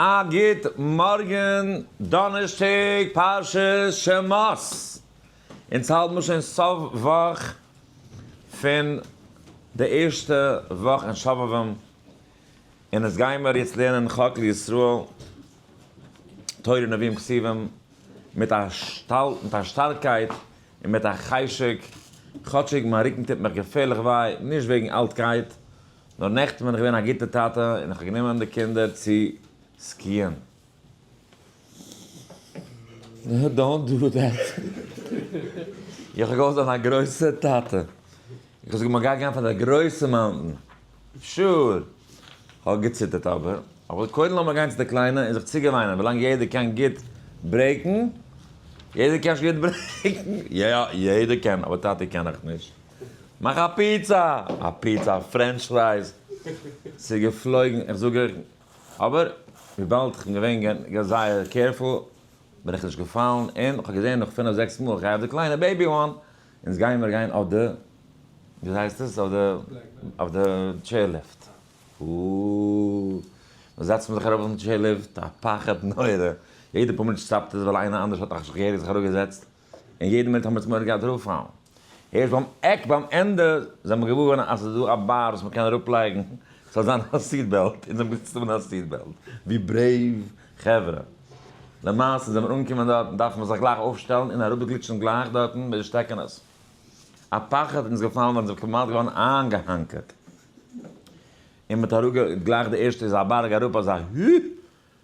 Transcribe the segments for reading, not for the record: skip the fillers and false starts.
א גוט מארגן, דאנערשטאג פרשת שמות. אונז האלט מיר שוין סוף וואך פון די ערשטע וואך אין שובבים, און עס גייען מיר יעצט לערנען חק לישראל, תורה נביאים כתובים, מיט א מיט א שטארקייט און מיט א חשק, כאטשיג מיין רוקן טוט מיך געפערליך וויי, נישט וועגן אלטקייט, נאר נעכטן בין איך געווען א גוטע טאטע און איך האב גענומען די קינדער צו סקיען. Don't do that. איך האב געוואלט זיין א גרויסע טאטע. איך האב געזאגט מען גייט גיין פאר די גרויסע mountain. Sure. כ'האב געציטערט אבער. אבער קודם לאמיר גיין צו די קליינע און זיך צוגעוויינען ווילאנג יעדער קען גוט brake ן. יעדער קען שוין גוט brake ן? יא יעדער קען אבער טאטי קען נאכנישט. מאך א פיצא! א פיצא, french fries, ס'איז געפלויגן, איך זאג אייך, אבער וויבאלד כ'בין געווען זייער careful בין איך נישט געפאלן, און כ'האב געזען נאך פינף זעקס מאל איך גיי אויף די קליינע baby one, אונז גייען מיר גיין אויף די, וויאזוי הייסט עס, אויף די, אויף די chair lift, אוה, זעצט מען זיך ארויף אויפן chair lift, א פחד נורא, יעדע פאר מינוט סטאפט עס ווייל איינער אנדערש האט נאכנישט געהעריג זיך אראפגעזעצט. און יעדע מינוט האבן מיר מורא געהאט אראפפאלן. הערשט ביים עק, ביים ענדע, זענען מיר געוואר געווארן אז ס'איז דא א bar וואס מ'קען אראפלייגן, ס'זאל זיין א seat belt, אונז האבן געזיצט אן א seat belt, ווי brave חברה. למעשה זענען מיר אנגעקומען דארטן, דארפן מיר זיך גלייך אויפשטעלן און אראפגליטשן גלייך דארטן מיט די שטעקענעס. א פחד איז אונז געפאלן ווען זענען כמעט געווארן איינגעהאנקעט. און מ'האט אראפגע, גלייך די ערשטע איז א בארג אראפ אזא הו!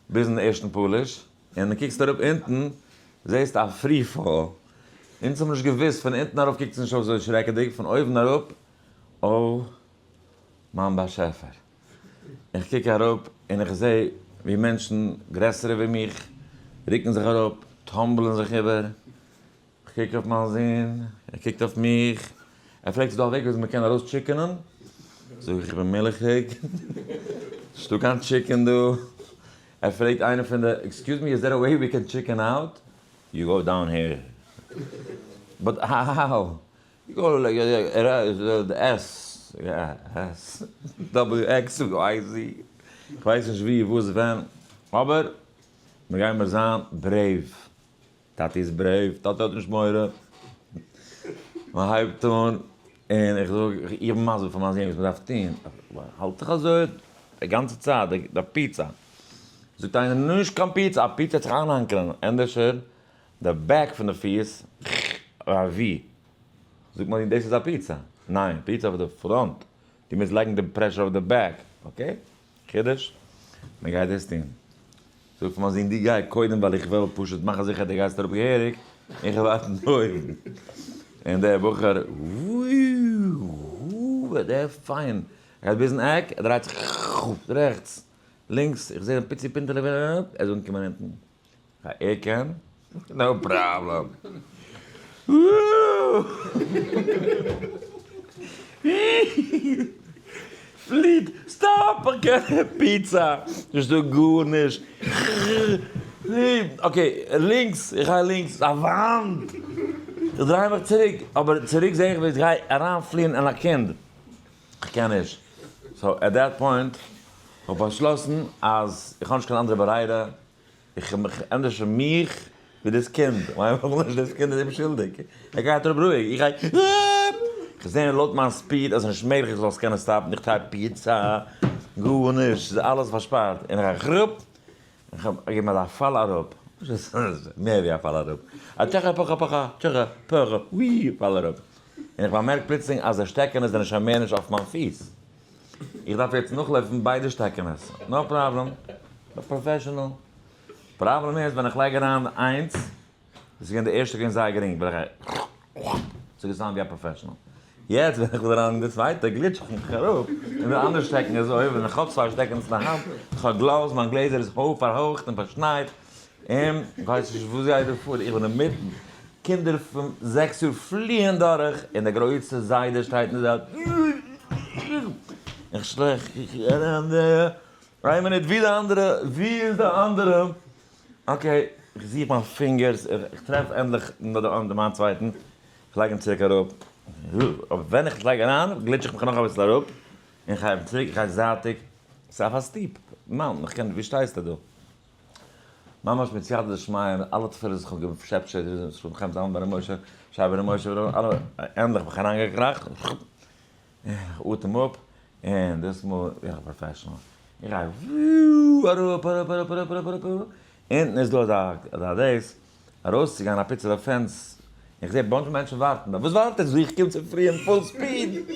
ביזן ערשטן פאליש, און דו קוקסט אראפ אונטן זעסט א free fall, אונז האבן נישט געוואוסט, פון אונטן ארויף קוקט עס נישט אויס אזוי שרעקעדיג, פון אויבן אראפ, אוי מיין באשעפער, איך קוק אראפ און איך זע ווי מענטשן גרעסערע ווי מיך רוקן זיך אראפ, tumble ען זיך איבער, כ'קוק אויף מיין זון, ער קוקט אויף מיך, ער פרעגט ס'איז דא א וועג וויאזוי מ'קען ארויס chicken ען? זאג איך איך בין מילכיג, נישטא קיין chicken דא, ער פרעגט איינער פון די, excuse me is there a way we can chicken out? You go down here. But how? You go like S, S, W X, Y Z, כ'ווייס נישט ווי, וואס, ווען, אבער מ'גיימער זיין brave. טאטי איז brave, טאטי האט נישט מורא. מען הייבט אן, און איך זאג, איך בין מסביר פאר מיין זון וואס מען דארף טון. האלט זיך אזוי די גאנצע צייט, די פיצא. זאגט איינער, נישט קיין פיצא, א פיצא וועט זיך איינהאנקענען. ענדערשער די back פון די פיס, א V. זאגט מיין זון, דאס איז א פיצא. ניין, פיצא אויף די front. דו מוזט לייגן די pressure אויף די back. Okay? חידוש? מען גייט דאס טון. זאג פאר מיין זון דו גיי קודם ווייל איך וויל פשוט מאכן זיכער דו גייסט אראפ געהעריג, איך וועל ווארטן דא אויבן. און דער בחור וואו דער פיין, ער גייט ביזן עק, ער דרייט זיך רעכטס לינקס, איך זע דעם פיצי פינטעלע ער איז אנגעקומען אונטן. ער קען? No problem. פליט! Stop! איך קען פיצא! נישט דא גארנישט! Okay, לינקס! איך גיי לינקס! א וואנט! איך דריי מיך צוריק, אבער צוריק זע איך ווי איך גיי אריינפליען אין א קינד. איך קען נישט. So at that point האב איך באשלאסן אז איך האב נישט קיין אנדערע ברירה, איך מיך ענדערש מיך ווי דאס קינד, מיין איך נישט דאס קינד איז אומשולדיג, ער גייט אראפ רואיג, איך גיי איך זעה לויט מיין speed אז ס'נישט מעגליך איך זאל עס קענען stop ן, איך type פיצא, גארנישט, ס'איז אלעס פארשפארט, און איך גיי אראפ, איך געב מיר א פאל אראפ, מער ווי א פאל אראפ, א טשעכע פאכע פאכע טשעכע פאכע ווי פאל אראפ, און איך באמערק פלוצלינג אז די שטעקענעס זענען שוין מער נישט אויף מיין פיס. איך דארף יעצט נאכלויפן ביידע שטעקענעס, no problem, בין professional. פראבלעם איז ווען איך לייג אריין איינס, דאס איז געווען די ערשטע געווען זייער גרינג, בין איך ס'האט געסאונד ווי א professional. יעצט ווען איך וויל אריין די צווייטע גליטש איך מיך אראפ, און די אנדערע שטעקן איז אויבן, און איך האב צוויי שטעקענעס אין די האנט, איך האב gloves, מיין גלעזער איז פארהויכט און פארשנייט, און כ'ווייס נישט וואס גייט דא פאר, איך בין אינמיטן, קינדער פון 6 יאר פליען דורך, און דער גרויסער זיידע שטייט אין די זייט, איך שלעך, איין מינוט, ווי די אנדערע, ווי איז די אנדערע, okay, איך זוך מיין fingers, איך טרעף ענדליך מיין צווייטן, איך לייג אים צוריק אראפ, אבער ווען איך לייג אריין גליטש איך מיך נאך אביסל אראפ, און איך הייב אים צוריק, איך גיי זייטיג, ס'איז אויף א steep mountain, איך קען, ווי שטייסטו דא? ממש מיט סייעתא דשמיא מיט אלע תפילות וואס כ'האב געשעפטשעט, ר' חיים זלמן בן ר' משה, שייע בן ר' משה, אלע, ענדליך בין איך אריינגעקראכט, איך אטעם אפ, און דאס מאל בין איך א professional, איך גיי וואו אראפ אראפ אראפ אראפ אראפ אראפ, אונטן איז דא אזא אזא דאס, ארויסצוגיין א פיצעלע fence, איך זע bunch מענטשן ווארטן דארט, וואס ווארט עטס דא, איך קום צופרי אין full speed,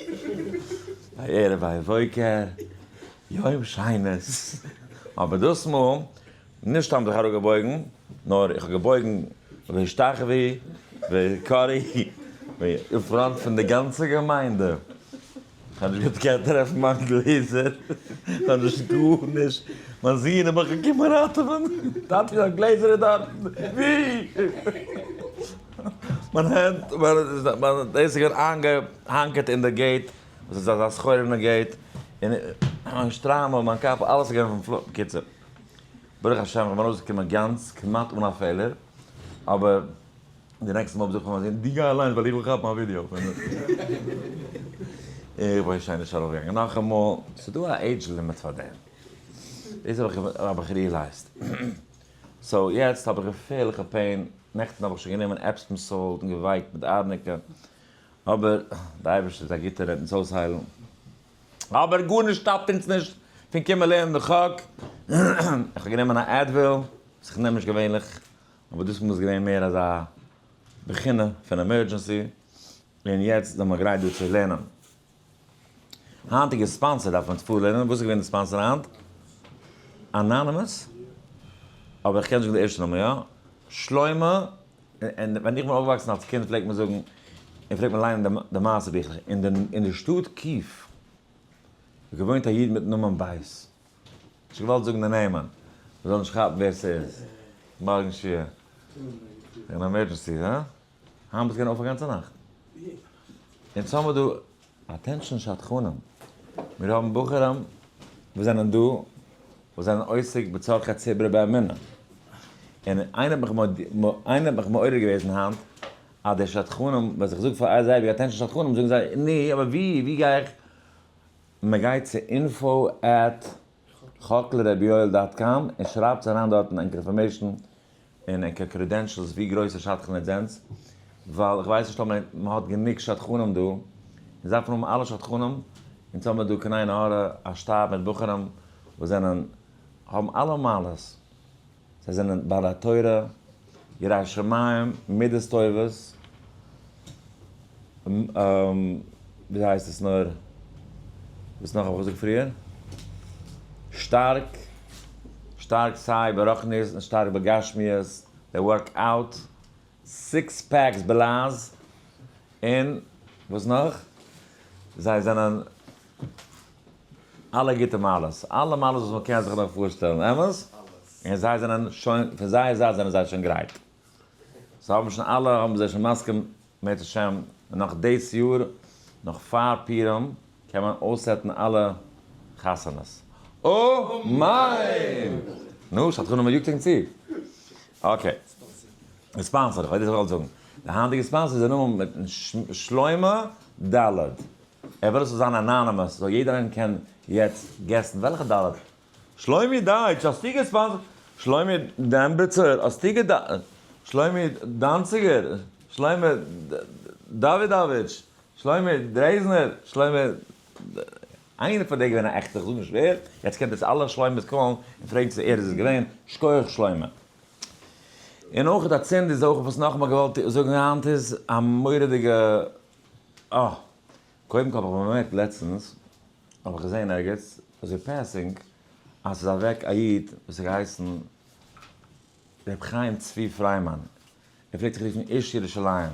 ויהי ערב ויהי בוקר, יום שנית, אבער דאס מאל נישט סתם זיך אראפגעבויגן, נאר איך האב געבויגן והשתחווי והכרעי אין front פון די גאנצע געמיינדע. איך האב נישט געקענט טרעפן מיין גלעזער, איך האב נישט גארנישט, מיין זון איז מיך געקומען ראטעווען, טאטי דיין גלעזער איז דארטן, ווי? מיין הענט, מיין דאס איז געווען איינגעהאנקערט אין די gate, וואס איז אזא סחורה'נע gate, און מיין שטריימל, מיין קאפל, אלעס איז געווען פון floor, בקיצור. ברוך השם איך בין ארויסגעקומען גאנץ, כמעט אן א פעלער, אבער די נעקסטע מאל זאג איך פאר מיין זון, דו גיי אליינס ווייל איך וויל כאפן א ווידיאו פון דיר. איך בין שוין נישט ארויפגעגאנגען נאכאמאל, ס'איז דא א age limit פאר דעם, דאס האב איך realized. so יעצט האב איך געפערליכע pain, נעכטן האב איך שוין גענומען Epsom salt און געווייקט מיט ארניקע, אבער די אייבערשטער איז א גוטער ער וועט אונז אויסהיילן. אבער גארנישט stop ט אונז נישט פון קומען לערנען די חק. איך האב גענומען א Advil, וואס איך נעם נישט געווענליך, אבער דאס מאל איז געווען מער אזא בחינה פון emergency, און יעצט זענען מיר גרייט דא צו לערנען. היינטיגע sponsor דארף מען פארלערנען, וואס איז געווען די sponsor היינט? Anonymous? אבער איך קען נישט זאגן די ערשטע נאמען, יא? שלמה און ווען איך בין אויפגעוואקסן אלס קינד פלעגט מען זאגן, און פלעגט מען ליינען די מעשה ביכלעך, אין די שטאט קיף האט געוואוינט א איד מיטן נאמען בית. נישט געוואלט זאגן די נעמען, מען זאל נישט כאפן ווער ס'איז. מארגן שיעור. אין emergency, הא? היינט ביסט געווען אויף א גאנצע נאכט? אונז האמיר דא attention שדכנים. מיר האבן בחורים וואס זענען דא וואס זענען עוסק בצרכי ציבור באמונה. און איינער האט מיך מעורר געוועזן היינט אז די שדכנים, וואס איך זאג פאר זיי ווי attention שדכנים, זאגן זיי, נו, אבער ווי, ווי גיי איך? מען גייט צו info at חקלרביואל dot com און שרייבטס אריין דארטן ענקער information און ענקער credentials ווי גרויסע שדכן עטס זענטס, ווייל איך ווייס נישט אויב מען האט גענוג שדכנים דא, אונז דארפן האבן אלע שדכנים, אונז האבן דא קיין עין הרע א שטאב מיט בחורים וואס זענען האבן אלע מעלות, זיי זענען בעלי תורה, יראי שמים, מידות טובות, ווי הייסט עס נאר, וואס נאך האב איך געזאגט פריער? שטארק, שטארק סיי ברוחניות און שטארק בגשמיות, they work out, six packs בלעז, און וואס נאך? זיי זענען אלע גוטע מעלות, אלע מעלות וואס מען קען זיך נאר פארשטעלן, אמת? און זיי זענען שוין, פון זייער זייט זענען זיי שוין גרייט. זיי האבן שוין אלע, האבן זיי שוין מסכים אם ירצה השם, נאך דאס יאר, נאך פאר פורים, קען מען אויססעטן אלע חתונות. אמן! נו, שדכנים מען יאגט ענק צו. okay. די sponsor, איך ווייס נישט וואס איך וואלט זאגן. די היינטיגע sponsor איז די נאמען מיטן שלמה ד'. ער וויל עס זאל זיין anonymous, so יעדער איינער קען יעצט guess ן וועלכע ד'. שלומי דייטש, האסטו געספאנסערט? שלומי דעמביצער, האסטו גע. שלומי דאנציגער, שלומי דאווידאוויטש, שלומי דרעזנער, שלומי. איינער פון די געווען א עכטע, איך זאג נישט ווער, יעצט קענט עטס אלע שלומי'ס call ן און פרעגן צו ער איז עס געווען, שכוח שלומי. און אויך אצינד איז אויך וואס נאכאמאל געוואלט זאגן היינט איז א מורא'דיגע אה. קודם כל האב איך באמערקט לעצטנס, האב איך געזען ערגעץ, אזוי passing, אז ס'איז אוועק א איד וואס האט געהייסן ר' חיים צבי פריימאן, ער פלעגט זיך רופן איש ירושלים,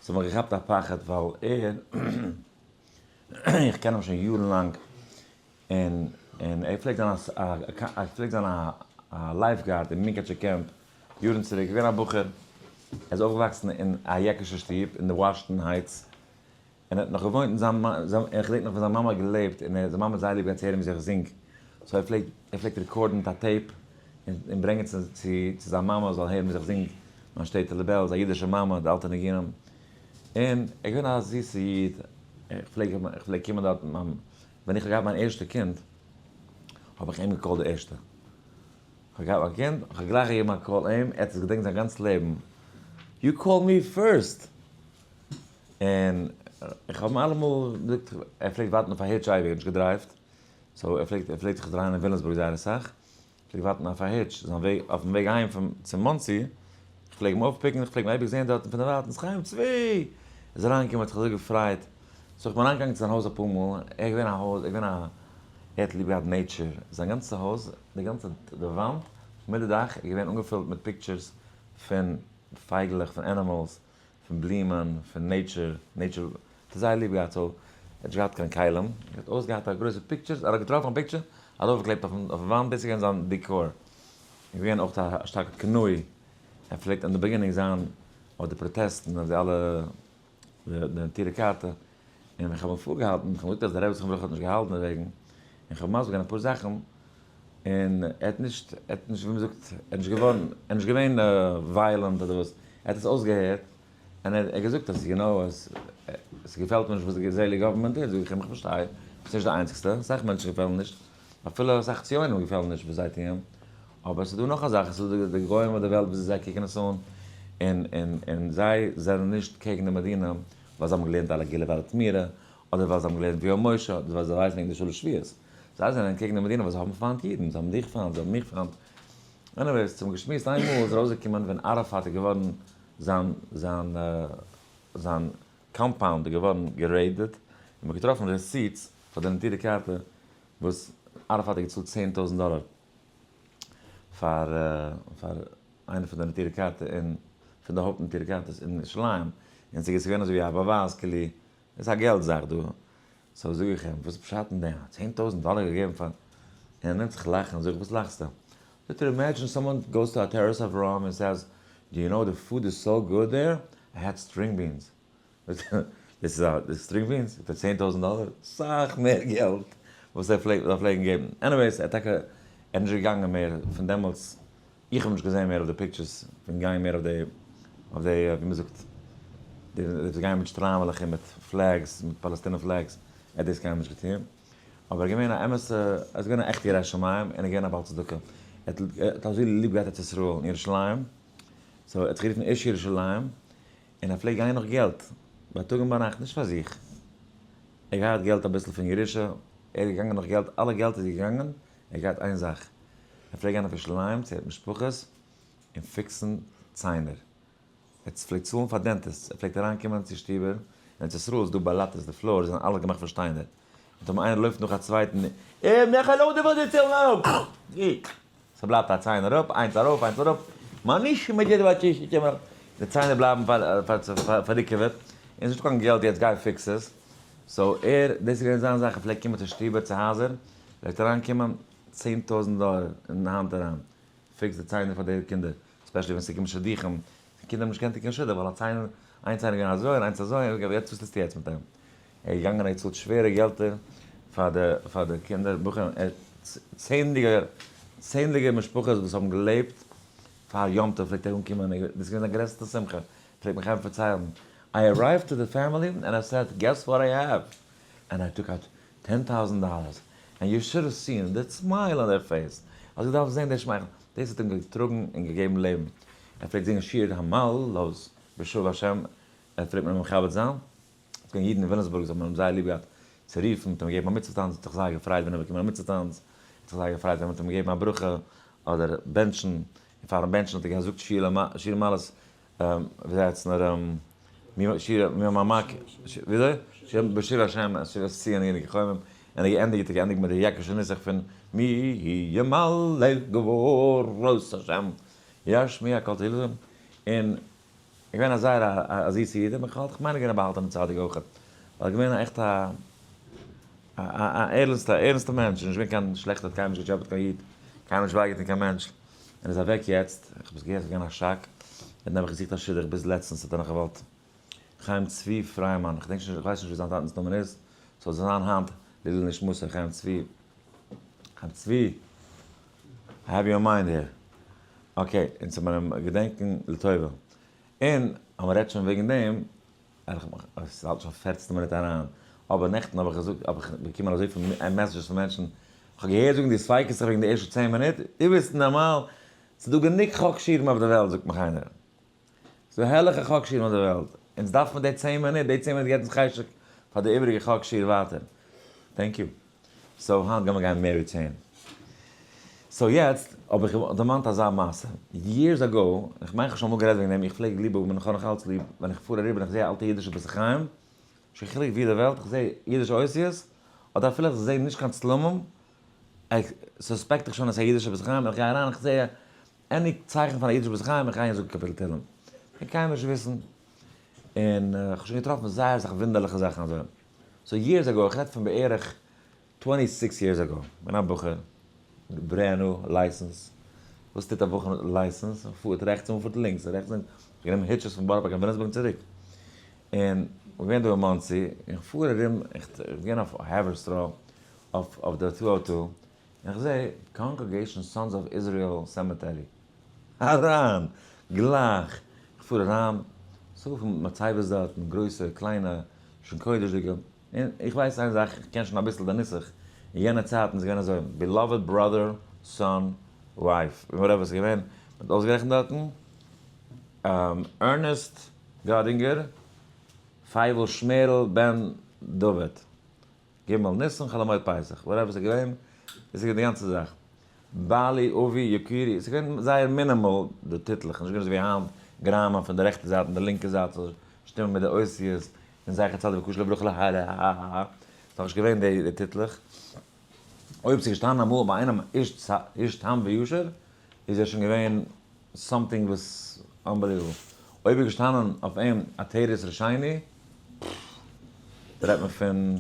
ס'האט מיך געכאפט א פחד ווייל ער, איך קען אים שוין יארן לאנג, און און ער פלעגט זיין א ער פלעגט זיין א א lifeguard אין מונקאטשער קעמפ יארן צוריק, געווען א בחור, ער איז אויפגעוואקסן אין א יעקישע שטוב אין די וואשינגטאן הייטס, און ער האט נאך געוואוינט אין זיין איך געדענק נאך ווען זיין מאמע האט געלעבט און זיין מאמע האט זייער ליב געהאט צו הערן ווי אזוי איך זינג, so ער פלעגט ער פלעגט record ן מיט א tape און ברענגען צו צו זיין מאמע זאל הערן ווי אזוי איך זינג מיין שטעטעלע בעלז, א אידישע מאמע, די אלטע ניגונים, און ער איז געווען א זיסע איד, איך פלעג איך פלעג קומען דארט מיט מיין ווען איך האב געהאט מיין ערשטע קינד האב איך אים גע call ט די ערשטע. כ'האב געהאט מיין קינד, כ'האב גלייך געגעבן א call אים, ער האט עס געדענקט זיין גאנץ לעבן, you call me first! און איך האב אים אלעמאל געזאגט, ער פלעגט ווארטן אויף א hitch אייביג, ער האט נישט געדרייווט, so ער פלעגט ער פלעגט זיך דרייען אין וויליאמסבורג זייער אסאך, פלעגט ווארטן אויף א hitch, זיין וועג אויפן וועג אהיים פון צו מאנסי, איך פלעג אים אויפפיקן, איך פלעג אים אייביג זען דארטן פון דערווייטנס, חיים צבי! ער איז אריינגעקומען האט זיך אזוי געפרייט, so איך בין אריינגעגאנגען צו זיין הויז אפאר מאל, ער איז געווען א הויז, ער איז געווען א, ער האט ליב געהאט nature, זיין גאנצע הויז, די גאנצע די וואנט מיט די דאך איז געווען אנגעפילט מיט pictures פון פייגלעך, פון animals, פון בלומען, פון nature, nature האט ער זייער ליב געהאט, so ער האט נישט געהאט קיין כלים, ער האט אויסגעהאט א גרויסע pictures, ער האט געטראפן א picture, ארויפגעקלעבט אויפן וואנט, דאס איז געווען זיין דעקאר. איז געווען אויך א שטארקע קנאי, ער פלעגט אין די beginning זיין אויף די פראטעסטן אויף די אלע די נטורי קרתא, און איך האב אים פארגעהאלטן, איך האב געזאגט אז דער רבי זכרונו לברכה האט נישט געהאלטן דערוועגן, און איך האב מסביר געווען אפאר זאכן, און ער האט נישט, ער האט נישט ווי מען זאגט, ער איז נישט געווארן, ער איז נישט געווען violent אדער וואס, ער האט עס אויסגעהערט, און ער האט געזאגט אז you know אז עס געפעלט מיר נישט וואס די Israeli government טוט, זאג איך אים איך פארשטיי, ביסט נישט די איינציגסטע, אסאך מענטשן געפעלן נישט, אפילו אסאך ציונים געפעלן נישט וואס זיי טוען, אבער עס איז דא נאך א זאך, עס איז דא די גוים אויף די וועלט וויאזוי זיי קוקן עס אן, און און און זיי זענען נישט קעגן די מדינה ווייל זיי האבן געלערנט על הגאולה ועל התמורה, אדער ווייל זיי האבן געלערנט ויואל משה, אדער ווייל זיי ווייסן וועגן די שלש שבועות. זיי זענען קעגן די מדינה ווייל זיי האבן פיינט אידן, זיי האבן דיך פיינט, זיי האבן מיך פיינט. Anyways, צום געשמועסט, איינמאל איז ארויסגעקומען ווען אראפאט איז געווארן זיין זיין זיין compound איז געווארן גערעידעט, און מ'האט געטראפן receipts פאר די נטורי קרתא וואס אראפאט האט געצאלט 10,000 דאלער פאר פאר איינע פון די נטורי קרתא אין פון די הויפט נטורי קרתא'ס אין ירושלים, און ס'איז געווען אזויווי א באווייז כאילו איז א געלט זאך דא, so זאג איך אים, וואס פשט אין דעם? 10,000 דאלער געגעבן פאר, און ער נעמט זיך לאכן, זאג איך, וואס לאכסטו? זאגט ער, imagine someone goes to עטרת אברהם and says, do you know the food is so good there? I had string beans. דאס איז א די string beans פאר 10,000 דאלער? סאך מער געלט וואס זיי פלעגן געבן. Anyways, ער האט טאקע, ער איז נישט געגאנגען מער פון דעמאלטס, איך האב נישט געזען מער אויף די pictures פון גיין מער אויף די, אויף די, ווי מען זאגט, די וואס גייען מיט שטריימלעך און מיט flags, מיט פאלעסטינע flags, ער האט דאס קיינמאל נישט געטון. אבער ער איז געווען א אמת'ע, ער איז געווען א עכטע ירא שמים און ער איז געווען א בעל צדקה. ער האט אזוי ליב געהאט ארץ ישראל און ירושלים, so ער האט זיך גערופן איש ירושלים, און ער פלעגט גיין נאך געלט, בייטאג און ביינאכט, נישט פאר זיך. ער האט געהאט געלט אביסל פון ירושה, ער איז געגאנגען נאך געלט, אלע געלט איז געגאנגען, ער האט געהאט איין זאך, ער פלעגט גיין אויף ירושלים צו משפחות און פיקסן ציינער. ער פלעגט צאלן פאר dentists, ער פלעגט אריינקומען צו שטיבער, אין ארץ ישראל איז דא באלאטעס, די floor זענען אלע געמאכט פון שטיינער, און טאמער איינער לויפט נאך א צווייטן, אה, מאך א לאדע פאר די ציין, ס'בלייבט א ציין אראפ, איינס ארויף, איינס אראפ, מה נשמע די ציינער בלייבן פארריקעוועט, און ס'נישטא קיין געלט יעצט גיי fix עס, so ער, דאס איז געווען זיין זאך, ער פלעגט קומען צו שטיבער, צו הייזער, פלעגט אריינקומען 10,000 דאלער אין די האנט אריין, fix די ציינער פאר די קינדער, especially ווען ס'קומט שידוכים, די קינדער האבן נישט געקענט קיין שידוך ווייל א ציין, איין ציין איז געווען אזוי און איינס אזוי, און יעצט וואס טוסטו יעצט מיט אים? ער איז געגאנגען ער האט געצאלט שווערע געלטער פאר די פאר די קינדער, בחורים, ער האט צענדליגער צענדליגער משפחות וואס האבן געלעבט פאר יום טוב פלעגט ער אנקומען, דאס איז געווען זיין גרעסטע שמחה, פלעגט מיך איינער פארציילן, I arrived to the family and I said guess what I have? And I took out 10,000 dollars and you should have seen the smile on their face, האסט געדארפט זען די שמייכל, דאס האט אים געטראגן און געגעבן לעבן, ער פלעגט זינגען שיר המעלות בשוב השם, ער פלעגט מיט אים מכבד זיין, עס געווען אידן אין וויליאמסבורג וואס האבן אים זייער ליב געהאט צו רופן, מ'האט אים געגעבן א מצוה טאנץ, האט זיך זייער געפרייט ווען ער האט באקומען א מצוה טאנץ, האט זיך זייער געפרייט ווען מ'האט אים געגעבן א ברכה אדער בענטשן, און פארן בענטשן האט ער געזאגט שיר המעלות, וויאזוי הייסט עס נאר, שיר ממעמק, וויאזוי? בשיר השם, שירת ציון יענע געקומען, און ער געענדיגט, ער געענדיגט מיט די יעקישע נוסח פון מי ימלא גבורות השם ישמיע כל תהילתם, און ער געווען א זייער א זיסע איד, און איך מיין ער געווען א באהאלטענע צדיק אויך, ווייל ער געווען א עכט א א ערנסטע ערנסטע מענטש, נישט געווען קיין שלעכטע, האט קיינמאל נישט געטשעפעט קיין איד, קיינמאל נישט וויי געטון קיין מענטש, ער איז אוועק יעצט, איך האב עס געהערט, ס'איז געווען א שאק, ער האט נעבעך געזוכט א שידוך ביז לעצטנס האט ער נאך געוואלט חיים צבי פריימאן, איך געדענק נישט, איך ווייס נישט ווי זיין טאטנ'ס נאמען איז, ס'זאל זיין היינט לעילוי נשמתו חיים צבי, חיים צבי, I have your mind here. Okay, אונז זאל מען אים געדענקען לטובה. און אז מען רעדט שוין וועגן דעם, עס האלט שוין 14 מינוט אריין, אבער נעכטן האב איך געזאגט, האב איך באקומען אזויפיל messages פון מענטשן, כ'האב געהערט זאגן דו ספיק'סט זיך וועגן די ערשטע 10 מינוט, דו ביסט נארמאל? ס'איז דא גענוג חק שיעורים אויף די וועלט זאגט מיך איינער. ס'איז דא הערליכע חק שיעורים אויף די וועלט. אונז דארף מען די 10 מינוט, די 10 מינוט געבט אונז חשק פאר די איבעריגע חק שיעור ווייטער. Thank you. So היינט גיימיר גיין מער ווי 10. So יעצט האב איך דערמאנט אזא מעשה. Years ago, איך מיין איך האב שוין אמאל גערעדט וועגן דעם, איך פלעג ליב האבן און איך האב נאך אלץ ליב, ווען איך פאר אריבער און איך זע אלטע אידישע בית החיים, נישט קיין חילוק ווי די וועלט, איך זע אידישע אותיות, אדער אפילו איך זע נישט קיין צלמים, איך suspect איך שוין אז ס'איז א אידישע בית החיים, איך גיי אריין איך זע any צייכן פון א אידישע בית החיים, איך גיי און זאג קאפיטל תהילים. קען קיינער נישט וויסן. און איך האב שוין געטראפן זייער אסאך וואונדערליכע זאכן אזוי. So years ago, איך רעד פון בערך 26 years ago, בין א בחור, brand new license. וואס טוט א בחור מיט license? פארט רעכטס און פארט לינקס, רעכטס און איך גענומען hitches פון בארא פארק קיין וויליאמסבורג און צוריק. און איך בין דא אין מאנסי, איך פאר ארום, איך בין אויף Haverstraw, אויף די 202, און איך זע Congregation Sons of Israel Cemetery. אריין! גלייך! איך פאר אריין, ס'איז דא מצבות דארט, גרויסע, קליינע, שוין קודש'דיגע. און איך ווייס איין זאך, איך קען שוין אביסל די נוסח. אין יענע צייטן איז געווען אזוי, beloved brother, son, wife, whatever ס'איז געווען, מ'האט אויסגערעכנט דארטן, Ernest גאדינגער, פייוול שמערל בן דוד, ג' ניסן חול המועד פסח, whatever ס'איז געווען, דאס איז געווען די גאנצע זאך. בעלי, אבי, יקירי, ס'איז געווען זייער minimal די טיטלעך, נישט געווען אזוי ווי היינט, גראמען פון די רעכטע זייט און די לינקע זייט זאל שטימען מיט די אותיות, און זכר צדיק וקדוש לברכה לה ה ה ה ה, ס'איז נאכנישט געווען די טיטלעך. אויב ס'איז געשטאנען אמאל ביי איינעם איש תם וישר, איז ער שוין געווען something וואס unbelievable. אויב איז געשטאנען אויף אים עטרת ראשינו, דא רעדט מען פון,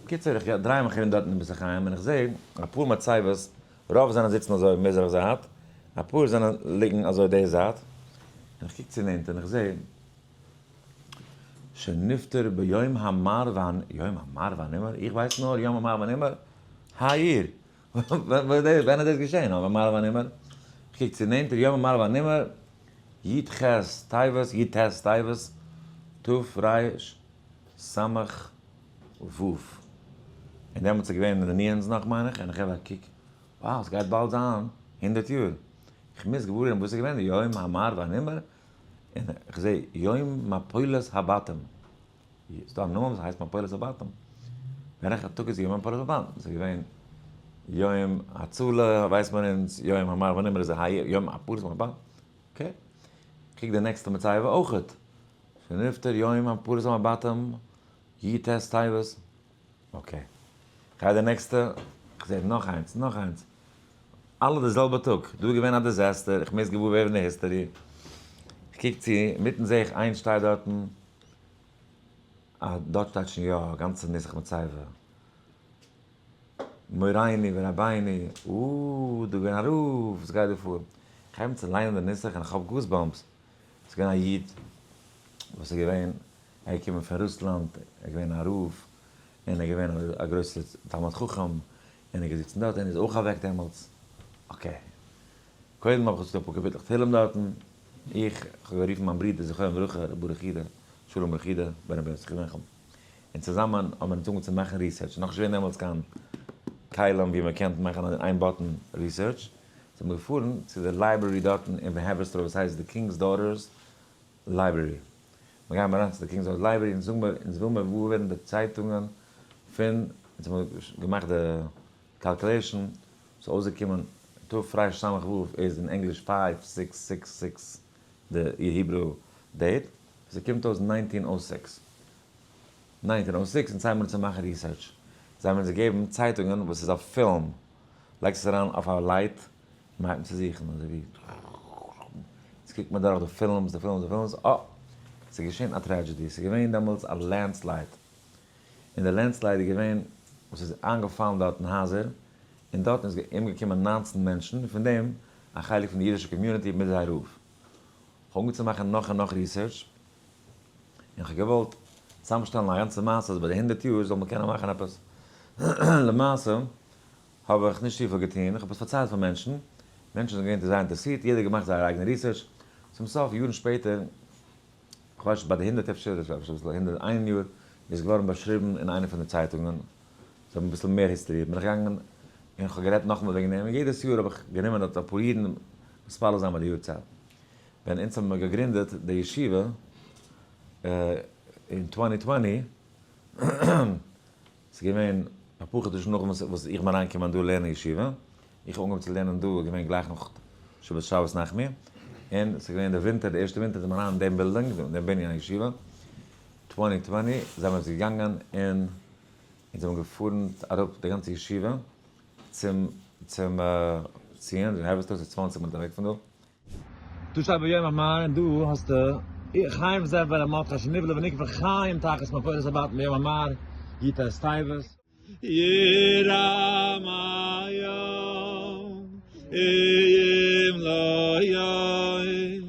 בקיצור איך דריי מיך ארום דארט אין בית החיים און איך זע אפאר מצבות, רוב זענען זיצן אזוי מזרח זייט, אפאר זענען ליגן אזוי די זייט, און איך קוק צו נענטער און איך זע שנפטר ביום המר והנ, יום המר והנמהר? איך ווייס נאר יום המר והנמהר, היי יאר! ווען איז דאס געשען יום המר והנמהר? איך קוק צו נענטער יום המר והנמהר, י"ח טבת, י"ט טבת, תרס"ו. און דעמאלטס איז געווען אין די ניענס נאך מיין איך, און איך געב א קוק, wow, ס'גייט באלד זיין 100 יאר, איך מוז געוואר ווערן וואס איז געווען די יום המר והנמהר, און איך זע יום מפולת הבתים, ס'איז דא א נאמען וואס הייסט מפולת הבתים, וועלכע טאג איז יום מפולת הבתים? ס'איז געווען יום הצלה ווייסט מען אונז, יום המר והנמהר איז יום הפולת הבתים, okay, קוק די נעקסטע מצבה אויכעט, שנפטר יום הפולת הבתים י"ט טבת, okay, כ'גיי די נעקסטע, כ'זע נאך איינס, נאך איינס, אלע די זעלבע טאג, דא איז געווען א disaster, איך מוז געוואר ווערן די history, כ'קוק צו, אינמיטן זע איך איינס שטייט דארטן, אה, דארט שטייט שוין יא א גאנצע נוסח מצבה, מורינו ורבינו, אה, דא איז געווען א רב, וואס גייט דא פאר? כ'הייב אן צו ליינען די נוסח און כ'האב goosebumps, ס'איז געווען א איד וואס איז געווען, ער איז געקומען פון רוסלאנד, ער איז געווען א רב, און ער איז געווען א גרויסער תלמיד חכם, און ער איז געזיצן דארט, און ער איז אויך אוועק דעמאלטס. Okay. קודם האב איך געזאגט אפאר קאפיטלעך תהילים דארטן, איך האב גערופן מיין ברודער זכרונו לברכה ר' ברוך יודא, שלום ברוך יודא, בן רבי יוסף מנחם, און צוזאמען האבן מיר אונז אנגעהויבן צו מאכן research, נאכנישט געווען דעמאלטס קיין כלים ווי מען קען מאכן אין איין button research, זענען מיר געפארן צו די library דארטן אין Haverstraw וואס הייסט די King's Daughters Library, מיר גייען אריין צו די King's Daughters Library און זאגן מיר אונז וויל מיר וואר ווערן די צייטונגען פון, אונז האבן געמאכט די calculation, ס'איז אויסגעקומען תרס"ו איז אין ענגליש 5666 די Hebrew date, ס'קומט אויס 1906. 1906 אונז הייבן אן צו מאכן research. זיי האבן אונז געגעבן צייטונגען וואס איז אויף פילם. לייגסט עס אריין אויף א light, און מ'הייבט אן צו זוכן אזוי ווי. יעצט קוקט מען דורך די films, די films, די films, אה! ס'איז געשען א tragedy. ס'איז געווען דעמאלטס א landslide. און די landslide איז געווען וואס איז איינגעפאלן דארט אין הייזער, און דארטן איז אומגעקומען 19 מענטשן, און פון דעם א חלק פון די אידישע community מיט זייער רב. כ'האב אנגעהויבן צו מאכן נאך און נאך research, און כ'האב געוואלט צוזאמשטעלן א גאנצע מעשה אז ביי די 100 יאר זאל מען קענען מאכן עפעס. למעשה האב איך נישט צופיל געטון, איך האב עס פארציילט פאר מענטשן, מענטשן זענען געווען זייער אינטערעסירט, יעדער האט געמאכט זייער אייגענע research, צום סוף יארן שפעטער, כ'ווייס נישט ביי די הונדערט אפשר, אפשר אביסל 101 יאר, איז געווארן באשריבן אין איינע פון די צייטונגען, זיי האבן אביסל מער history, בין איך געגאנגען און כ'האב גערעדט נאכאמאל וועגן דעם, און יעדעס יאר האב איך גענומען דארט אפאר אידן מתפלל זיין ביי די יארצייט. ווען אונז האבן מיר געגרינדעט די ישיבה אין twenty twenty, ס'איז געווען אפאר חדשים נאכדעם וואס איך בין אריינגעקומען דא לערנען ישיבה, איך האב אנגעהויבן צו לערנען דא איז געווען גלייך נאך שבת שבת נחמו, און ס'איז געווען די ווינטער, די ערשטע ווינטער זענען מיר אריין אין דעם בילדינג, אין דעם בנין הישיבה, twenty twenty זענען מיר געגאנגען און אונז זענען געפארן אראפ די גאנצע ישיבה צום צום ציון, די העווערסטאק איז 20 מינוט אוועק פון דא. דא שטייט ביום המר און דא האסטו חיים זאב בן מרדכי שנבלע ונקבר חיים תחת מפולת הבתים ביום המר י"ט טבת. ירא היום אם לא יוי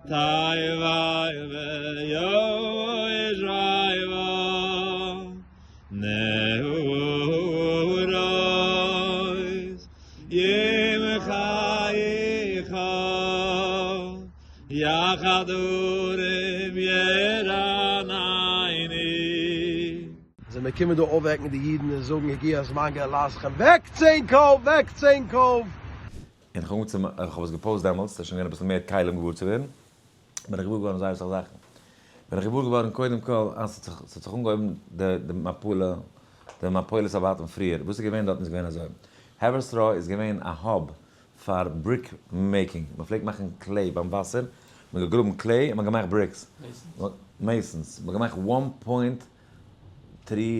תיי ויוי ז'רייווא נעורויס ימחייך יחדורים ירנני. זענען מיר קומען דא אויפוועקן די אידן און זאגן הגיע הזמן גאולתכם, וועקטס ענק אויף! וועקטס ענק אויף! און איך האב אנגעצו איך האב עס גע post דעמאלטס, ס'איז שוין געווען אביסל מער כלים געוואר צו ווערן, בין איך געוואר געווארן זייער אסאך זאכן. בין איך געוואר געווארן קודם כל אז ס'האט זיך ס'האט זיך אנגעהויבן די די מפלה, די מפולת הבתים פריער, וואס איז געווען דארטן איז געווען אזוי, העווערסטרא איז געווען א hub פאר brick making, מען פלעגט מאכן clay ביים וואסער, מען האט געגראבן clay און מען האט געמאכט bricks, masons, מען האט געמאכט one point three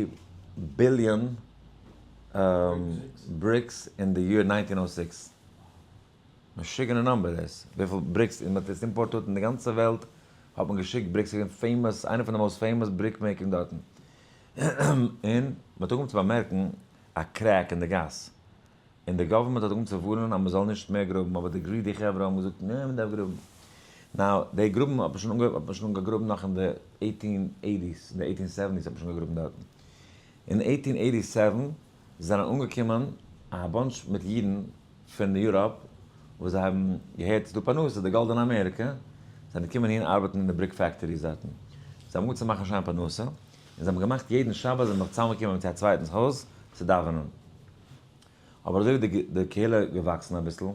billion bricks אין די יאר 1906, משוגענע number דאס, וויפיל bricks, און מען האט עס אימפארטירט אין די גאנצע וועלט האט מען געשיקט bricks, ס'איז געווען famous, איינע פון די most famous brick making דארטן, און מען האט אנגעהויבן צו באמערקן א crack אין די גאס, און די government האט אנגעהויבן צו ווארענען אז מען זאל נישט מער גראבן, אבער די greedy חברה האבן געזאגט נע מען דארף גראבן. now די גראבן האט מען שוין אנגעהויבן האט מען שוין געגראבן נאך אין די eighteen eighties, אין די eighteen seventies האט מען שוין געגראבן דארטן. אין eighteen eighty seven זענען אנגעקומען א bunch מיט אידן פון יוראפ וואס זיי האבן געהערט ס'איז דא פרנסה, די גאלדענע אמעריקע, זענען געקומען אהין ארבעטן אין די brick factories דארטן. זיי האבן אנגעהויבן צו מאכן שיין פרנסה, און זיי האבן געמאכט יעדן שבת זענען זיך צוזאמגעקומען צו א צווייטנס הויז צו דאווענען. אבער אזוי ווי די קהילה איז געוואקסן אביסל,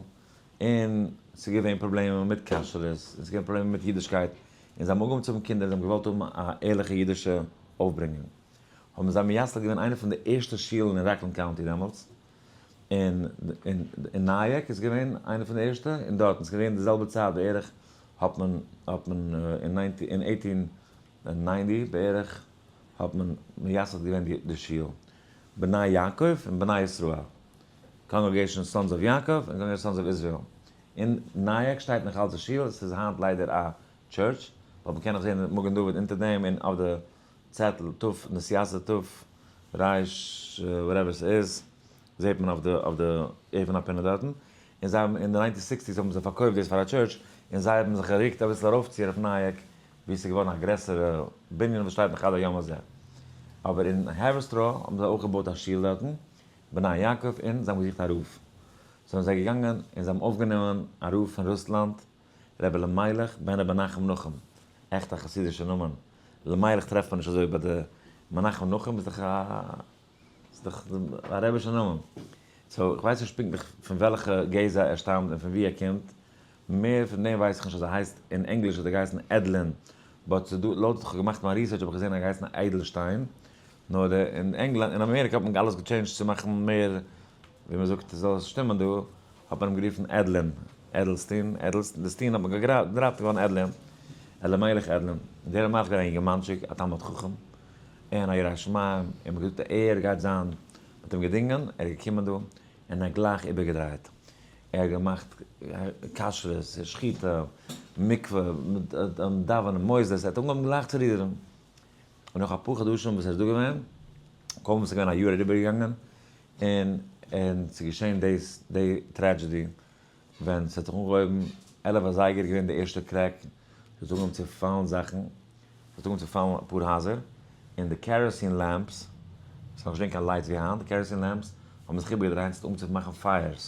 און ס'איז געווען פראבלעמען מיט כשרות, און ס'איז געווען פראבלעמען מיט אידישקייט, און זיי האבן אנגעהויבן צו האבן קינדער, זיי האבן געוואלט האבן א ערליכע אידישע אויפברענגונג, האבן זיי מייסד געווען איינע פון די ערשטע שולן אין ראקלענד קאונטי דעמאלטס, און אין נייעק איז געווען איינע פון די ערשטע, און דארטן, ס'איז געווען די זעלבע צייט בערך, האט מען, האט מען אין eighteen ninety בערך האט מען מייסד געווען די שול. בני יעקב און בני ישראל, Congregation Sons of יעקב און Congregation Sons of Israel. אין נייעק שטייט נאך אלץ די שול, עס איז היינט ליידער א church, ווייל מ'קען נאך זען מגן דוד אונטער דעם און אויף די צעטל ת נשיאת ת ר whatever ס'איז, זעט מען אויף די אויף די אבן הפינה דארטן. און זיי האבן אין די nineteen sixties האבן זיי פארקויפט דאס פאר א church, און זיי האבן זיך גערוקט אביסל ארויפציר אויף נייעק, ווי עס איז געווארן א גרעסערע בנין וואס שטייט נאך עד היום הזה. אבער אין העווערסטרא האבן זיי אויך געבויט א שול דארטן, בני יעקב, און זיי האבן געזוכט א רב. זענען זיי געגאנגען און זיי האבן אויפגענומען א רב פון רוסלאנד, רבי אלימלך בן רבי מנחם נחום, עכט א חסידישע נאמען, אלימלך טרעפט מען נישט אזוי ביי די, מנחם נחום איז דאך א, איז דאך א רבישע נאמען. so איך ווייס נישט פונקטליך פון וועלכע גזע ער שטאמט און פון וואו ער קומט, מער פון דעם ווייס איך נישט אז ער הייסט, אין ענגליש האט ער געהייסן עדלין, but ס'איז דא, לויט וואס איך האב געמאכט מיין research האב איך געזען ער האט געהייסן איידלשטיין, נאר די אין ענגלאנד, אין אמעריקע האט מען אלעס גע change ט צו מאכן מער ווי מען זאגט זאל עס שטימען דא, האט מען אים גערופן עדלין, עדלסטין, עדלסטין, די סטין האט מען גע drop ט געווארן עדלין, אלימלך עדלין, דער אלימלך איז געווען א יונגערמאנטשיק, א תלמיד חכם, און א ירא שמים, און מען האט געזאגט ער גייט זיין, מען האט אים געדינגען, ער איז געקומען דא, און ער האט גלייך איבערגעדרייט. ער האט געמאכט כשרות, שחיטה, מקווה, דאווענען, מוסדות, ער האט אנגעהויבן גלייך צו רודערן. און נאך אפאר חדשים וואס ער איז דא געווען, קוים איז געווען א יאר אריבערגעגאנגען, און און ס'איז געשען דאס, די tragedy, ווען ס'האט זיך אנגעהויבן, 11 אזייגער איז געווען די ערשטע crack, ס'האט אנגעהויבן צו פאלן זאכן, ס'האט אנגעהויבן צו פאלן אפאר הייזער, און די kerosene lamps, ס'איז נאכנישט געווען קיין lights ווי היינט, די kerosene lamps האבן זיך איבערגעדרייט, ס'האט אנגעהויבן צו מאכן fires,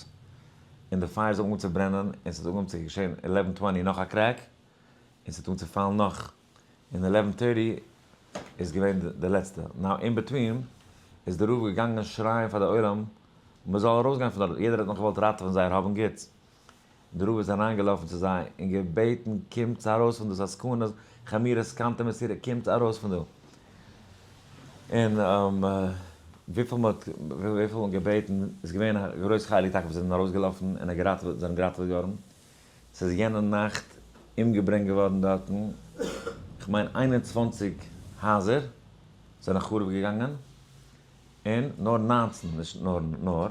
און די fires האבן אנגעהויבן צו ברענען, און ס'האט אנגעהויבן צו געשען eleven twenty נאך א crack, און ס'האט אנגעהויבן צו פאלן נאך, און eleven thirty איז געווען די לעצטע. now in between איז די רב געגאנגען שרייען פאר די עולם מען זאל ארויסגיין פון דארט, יעדער האט נאך געוואלט ראטעווען זייער האב און גוטס. דער רב איז אריינגעלאפן צו זיי און געבעטן, קומטס ארויס פון דא, ס'איז א סכנה, חמירא סכנתא מסירה, קומטס ארויס פון דא. און וויפיל מען האט וויפיל מען האט געבעטן, איז געווען א גרויס חלק טאקע וואס זענען ארויסגעלאפן און געראטעוועט זענען געראטעוועט געווארן. ס'איז יענע נאכט אומגעברענגט געווארן דארטן, כ'מיין 21 הייזער זענען חרוב געגאנגען, און נאר 19, נישט נאר, נאר,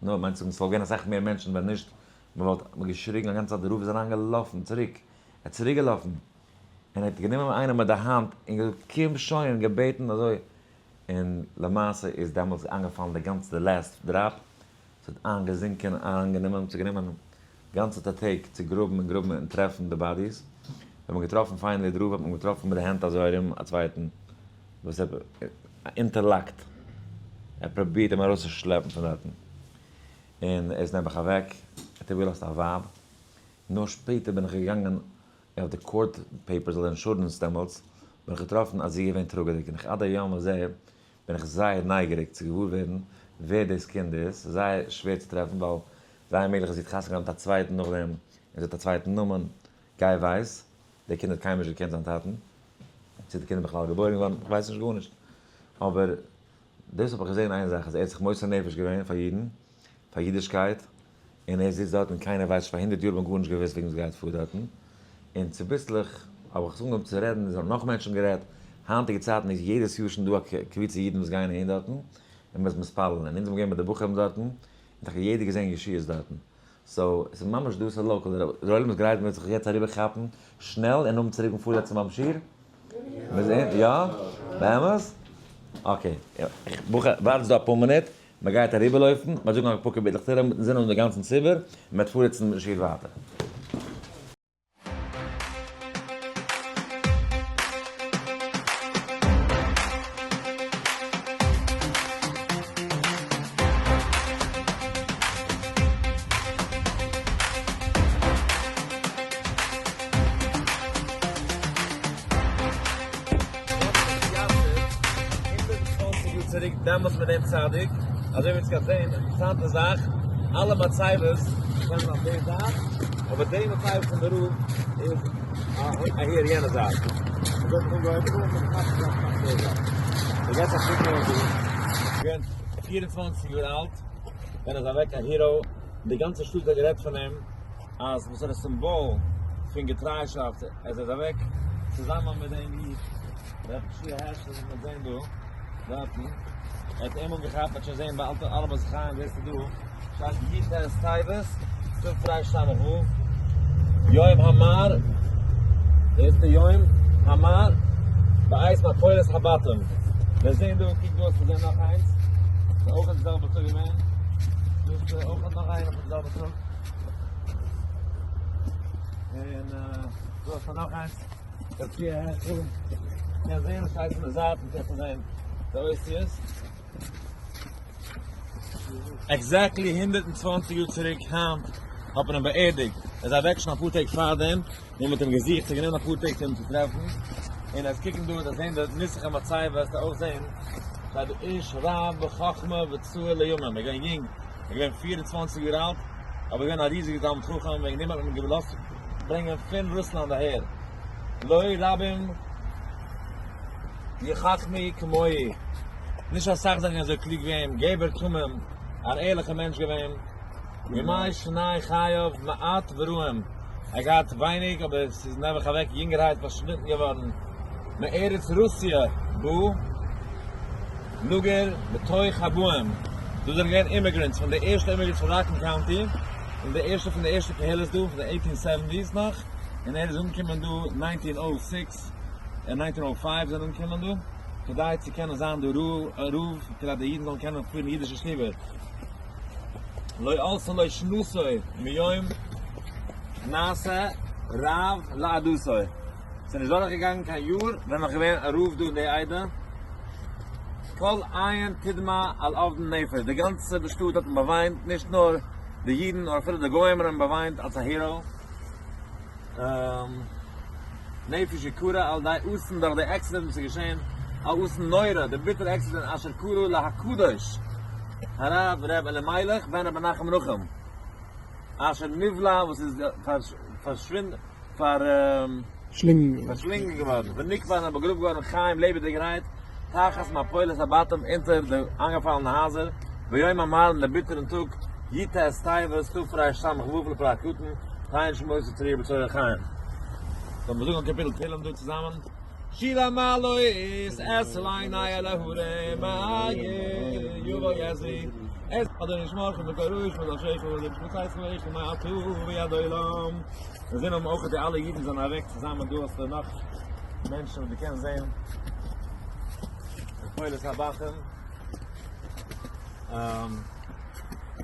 נאר מיינט צו זאגן ס'וואלט געווען אסאך מער מענטשן ווען נישט מ'וואלט געשריגן א גאנצע צייט, די רב איז אריין געלאפן צוריק, ער האט צוריק געלאפן, און ער האט גענומען איינעם מיט די האנט און געזאגט קום שוין און געבעטן אזוי, און למעשה איז דעמאלטס איינגעפאלן די גאנצע די last drop, ס'האט איינגעזינקען איינגענומען ס'האט גענומען גאנצעטע טעג צו גראבן און גראבן און טרעפן די bodies, ווען מ'האט געטראפן finally די רב האט מען געטראפן מיט די הענט אזוי ארום א צווייטן וואס ער interlocked, ער פרובירט אים ארויסצושלעפן פון דארטן, און ער איז נעבעך אוועק, ער האט איבערגעלאזט א ווייב, נאר שפעטער בין איך געגאנגען אויף די court papers אדער אינשורענס דעמאלטס, בין איך געטראפן אז זי איז געווען טראגעדיג, און איך עד היום הזה בין איך זייער נייגעריג צו געוואר ווערן ווער דאס קינד איז, ס'איז זייער שווער צו טרעפן ווייל זייער מעגליך אז זי האט חתונה געהאט מיט א צווייטן נאכדעם און זי האט א צווייטן נאמען, גיי ווייס, די קינד האט קיינמאל נישט געקענט זיין טאטן, צו די קינד איז בכלל געבוירן געווארן, איך ווייס נישט גארנישט, אבער דאס האב איך געזען איין זאך אז ער האט זיך מוסר נפש געווען פאר אידן, פאר אידישקייט, און ער זיצט דארט און קיינער ווייסט נישט, פאר 100 יאר האט מען גארנישט געוואוסט וועגן וואס גייט פאר דארטן, און צוביסלעך האב איך עס אנגעהויבן צו רעדן און עס האבן נאך מענטשן גערעדט, היינטיגע צייטן איז יעדעס יאר שוין דא א קבוצה אידן וואס גייען אהין דארטן, און מען איז מתפלל, און אונז זענען געווען מיט די בחורים דארטן, און טאקע יעדער געזען ישועות דארטן, so עס איז ממש דא, ס'איז local, דער עולם איז גרייט מען וועט זיך יעצט אריבער כאפן שנעל און האבן צוריק און פארזעצן ביים שיעור? יא? באמת? okay, ווארטס דא אפאר מינוט, מען גייט אריבערלויפן, מען וועט זאגן אפאר קאפיטלעך תהלים מיטן זינען אן די גאנצן ציבור, און מען וועט פארזעצן מיטן שיעור ווייטער. 120 יאר צוריק דעמאלטס מיט דעם צדיק, אזוי ווי אונז קען זעהן, אינטערעסאנטע זאך, אלע מצבות זענען אויף די זייט, אבער די מצבה פון די רב איז אהער יענע זייט. אזוי האט זיך אנגעהויבן, און מען כאפט זיך אויף די זייט. מען געט א קוק אויף דא. געווען 24 יאר אלט ווען ער איז אוועק א hero, די גאנצע שטאט האט גערעדט פון אים אז וואס ער איז סימבאל פון געטריישאפט, ער איז אוועק צוזאמען מיט דעם איד ר' יהושע הערש וואס מיר זעהן דא דארטן, ער האט אים אנגעכאפט, מ'האט שוין זעהן ביי אלטע אלע בית חיים זעסטו דא שטייט י"ט טבת תרס"ו יום המר, זעסטו יום המר בעת מפולת הבתים, מיר זעהן דא קוק דא האסטו זעהן נאך איינס, ס'איז אויך די זעלבע טאג געווען, דא איז אויך נאך איינער פון די זעלבע טאג. און דא האסטו נאך איינס, דער פריער הערשל, קענסט זען עס שטייט פון די זייט און קענסט זען די אותיות. exactly 120 יאר צוריק היינט האט מען אים באערדיגט, ער איז אוועק שוין אפאר טעג פארדעם, נאר מען האט אים געזוכט, ס'איז גענומען אפאר טעג צו אים צו טרעפן, און אז קוקן דא וועסטו זען די נוסח המצבה וועסטו אויך זען שטייט דא איש רב בחכמה וצעיר לימים, ער איז געווען יונג, ער איז געווען 24 יאר אלט, אבער געווען א ריזיגער תלמיד חכם, וועגן דעם האט מען אים געלאזט ברענגען פון רוסלאנד אהער, לא רבים יחכמו כמוהו, נישט אסאך זענען אזוי קלוג ווי אים, גבר תמים, אן ערליכער מענטש געווען, ימי שני חייו מעט ורעים, ער האט געהאט ווייניג אבער ס'איז נעבעך אוועק יונגערהייט פארשניטן געווארן מארץ רוסיא בא לגור בתוך הבאים, דא זענען געווען immigrants פון די ערשטע immigrants פון Rockland County, און די ערשטע פון די ערשטע קהילות דא פון די eighteen seventies נאך, און ער איז אנגעקומען דא 1906 און 1905 זענען אנגעקומען דא, כדי צו קענען זיין דא רב, כדי די אידן זאלן קענען פירן אידישע שטיבער. לא עלתה לו שנתו מיום נעשה רב לעדתו. ס'איז נישט דורכגעגאנגען קיין יאר ווען נאך געווען א רב דא אין די עדה. כל עין תדמע על אובדן נפש, די גאנצע שטאט האט אים באוויינט, נישט נאר די אידן נאר אפילו די גוים האבן אים באוויינט אלס א hero. נפש יקרה על ידי אסון דורך די accident וואס איז געשען, א אסון נורא, די ביטערע accident אשר קרה להקדוש. הרב ר' אלימלך בן ר' מנחם נחום אשר נבלע וואס איז פארשלינגען געווארן ונקבר און באגראבן געווארן חיים לעבעדיגערהייט תחת מפולת הבתים אונטער די איינגעפאלענע הייזער ביום המר אין די ביטערן טאג י ט טבת תרס"ו לפרט קטן תהא נשמתו צרורה בצרור החיים. זאל מען זאגן א קאפיטל תהילים דא צוזאמען? שיר המעלות אשא עיני אל ההרים מאין יבא עזרי עז אדוני ישמרך מכל רע ישמר נפשך וישמרך מצאתך מעתה ועד עולם. און זעהן האבן אויך די אלע אידן זענען אוועק צוזאמען דא האסטו נאך מענטשן וואס דו קענסט זעהן מפולת הבתים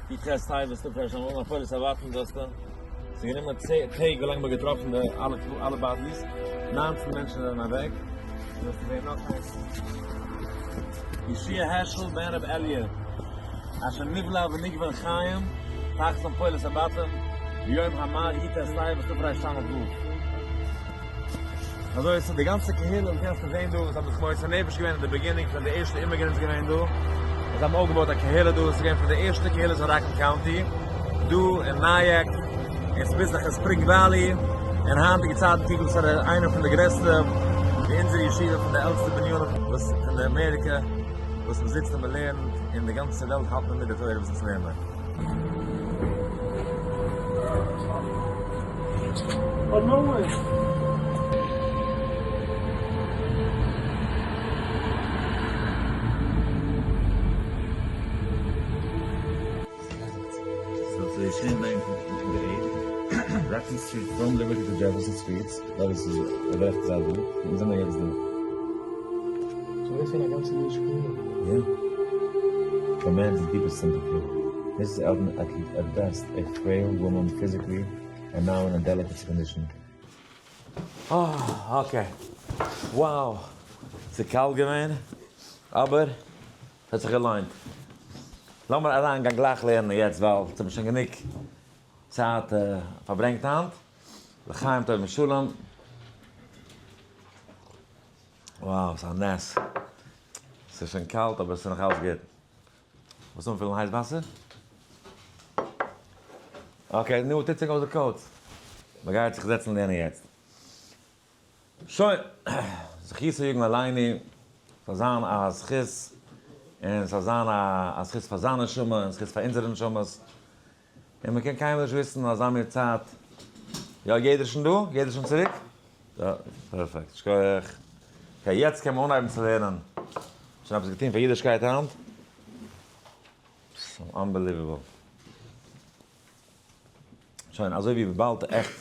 י ח טבת תר"ס מפולת הבתים דא האסטו ס'איז גענומען טעג ווילאנג מ'האט געטראפן די אלע אלע bodies, 19 מענטשן זענען אוועק, דא האסטו זעהן נאך איינס. ישעי' העשל בן ר' אלי' אשר נבלע ונקבר חיים תחת מפולת הבתים ביום המר י ט טבת תרס"ו. אזוי איז די גאנצע קהילה וואס קענסטו זעהן דא וואס האבן זיך מוסר נפש געווען אין די beginning פון די ערשטע immigrants געווען דא, זיי האבן אויפגעבויט א קהילה דא, עס איז געווען פון די ערשטע קהילות אין ראקלענד קאונטי, דא אין נייעק, און צוביסלעך אין ספרינג וואלי, און היינטיגע צייטן קוק וואס פאר איינע פון די גרעסטע, ווי אונזער ישיבה פון די עלטסטע בנינים וואס פון די אמעריקע, וואס מען זיצט און מען לערנט, און די גאנצע וועלט האלט מען מיט די תורה וואס אונז לערנען. And now in a delicate condition. אה, okay. Wow. ס'איז קאלט געווען, אבער ס'האט זיך געלוינט. לאמיר אריינגיין גלייך לערנען יעצט ווייל ס'האט מיר שוין גענוג צייט פארברענגט היינט. לחיים טוב ושלום. Wow, ס'איז א נס. ס'איז שוין קאלט אבער ס'איז נאך אלץ גוט. וואס אנפילן הייס וואסער? Okay, נו, טוט זיך אויס די coats. מ'גייט זיך זעצן לערנען יעצט. שוין, זכותו יגן עלינו, ס'זאל זיין א זכות, און ס'זאל זיין א זכות פאר זיין נשמה, און זכות פאר אונזערע נשמות. און מ'קען קיינמאל נישט וויסן אזא מין צייט. יא, יעדער איז שוין דא? יעדער איז שוין צוריק? יא, perfect, שכוח. Okay, יעצט קען מען אנהייבן צו לערנען. שוין עפעס געטון פאר אידישקייט היינט? Unbelievable. שוין, אזוי ווי וויבאלד עכט,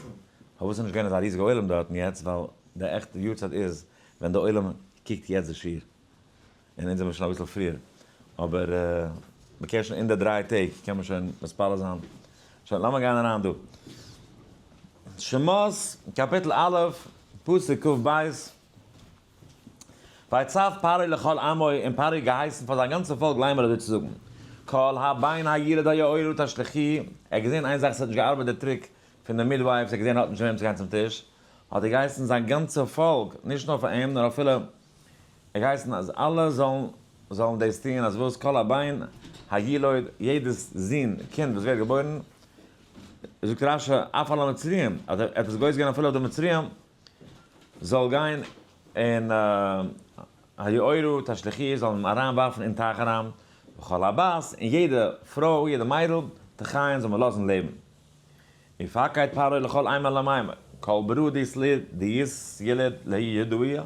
פארוואס איז נישט געווען אזא ריזיגע עולם דארטן יעצט, ווייל די עכטע יארצייט איז ווען די עולם קוקט יעצט די שיעור. און אונז זעמיר שוין אביסל פריער, אבער מ'קען שוין אין די דריי טעג קען מען שוין מתפלל זיין. שוין לאמיר גיין אריין דא. שמות קאפיטל א' פסוק כ"ב, ויצו פרעה לכל עמו, און פרעה האט געהייסן פאר זיין גאנצע פאלק לאמר אזוי צו זאגן, כל הבן הילוד היאורה תשליכוהו, ער האט געזען איין זאך ס'האט נישט געארבעט די trick פון די midwives, ער האט געזען ער האט נישט וועם צו גיין צום טיש, האט ער געהייסן זיין גאנצע פאלק, נישט נאר פאר אים נאר אפילו ער געהייסן אז אלע זאלן זאלן דאס טוען אז וואס כל הבן הילוד יעדעס זון קינד וואס ווערט געבוירן זאגט רש י אף על המצרים אז ער האט עס גוזר געווען אפילו אויף די מצרים זאל גיין און היאורה תשליכוהו זאל אים אריין ווארפן אין טייך אריין וכל הבת און יעדע פרוי יעדע מיידל תחיין זאל מען לאזן לעבן. ופקד פרעה לכל עמו לאמר, כל ברא דאית ילד ליהודאי,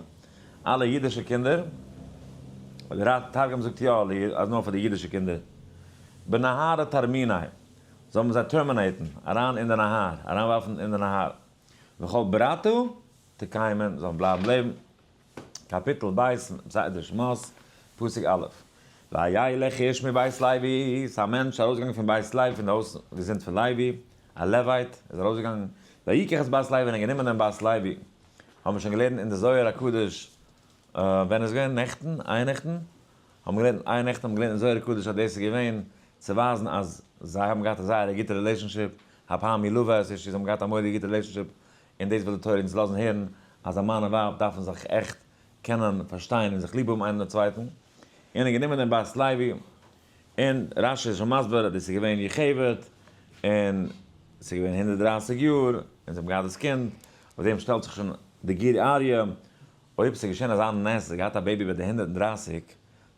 אלע אידישע קינדער, דער תרגום זאגט יא אז נאר פאר די אידישע קינדער, בנהרא תרמיניה, זאל מען זיי terminate ן, אריין אין די נהר, אריינווארפן אין די נהר, וכל ברתא תקיימון, זאלן בלייבן לעבן. קאפיטל ב', סדר שמות, פסוק א', וילך איש מבית לוי, ס'איז א מענטש ארויסגעגאנגען פון בית לוי, פון די הויז געזינד פון לוי, א Levite איז ארויסגעגאנגען, ויקח את בת לוי און ער האט גענומען דעם בת לוי, האבן מיר שוין געלערנט אין די זוהר הקדוש, ווען איז געווען? נעכטן? אייערנעכטן? האבן געלערנט אייערנעכטן האבן געלערנט אין זוהר הקדוש אז דאס איז געווען צו ווייזן אז זיי האבן געהאט א זייער א גוטע relationship, הפעם ילוה את אשתו, זיי האבן געהאט א מורא'דיגע גוטע relationship, און דאס וויל די תורה אונז לאזן הערן אז א מאן און ווייב דארפן זיך עכט קענען פארשטיין און זיך ליב האבן איינער דעם צווייטן, און ער האט גענומען דעם בת לוי, און רשי איז שוין מסביר אז דאס איז געווען יוכבד, און ס'איז געווען 130 יאר, און זיי האבן געהאט דאס קינד, אויף דעם שטעלט זיך שוין די גור אריה, אויב ס'איז געשען אזא נס, זי האט געהאט א baby ביי די 130,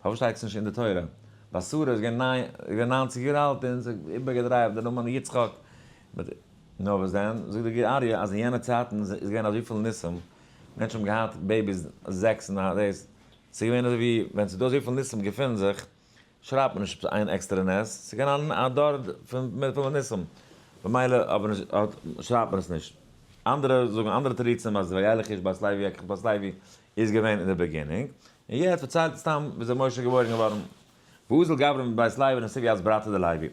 פארוואס שטייט עס נישט אין די תורה? ביי שרה איז געווען 90 יאר אלט און זיך איבערגעדרייט די נאמען יצחק. נאר וואס דען, זאגט די גור אריה אז אין יענע צייטן איז געווען אזויפיל ניסים, מענטשן האבן געהאט babies זעקס און דאס, ס'איז געווען אזוי ווי ווען ס'איז דא אזויפיל ניסים געפינען זיך, שרייבט מען נישט איין עקסטערע נס, ס'איז געווען א דור פון מיט ניסים, במילא אבער נישט שרייבט מען עס נישט. אנדערע זאגן אנדערע תירוצים אז וילך איש בית לוי ויקח בת לוי איז געווען אין די beginning, און יעצט פארציילט סתם וויאזוי משה איז געבוירן געווארן. ואזל גברא מבית לוי ונסיב ית ברתא דלוי.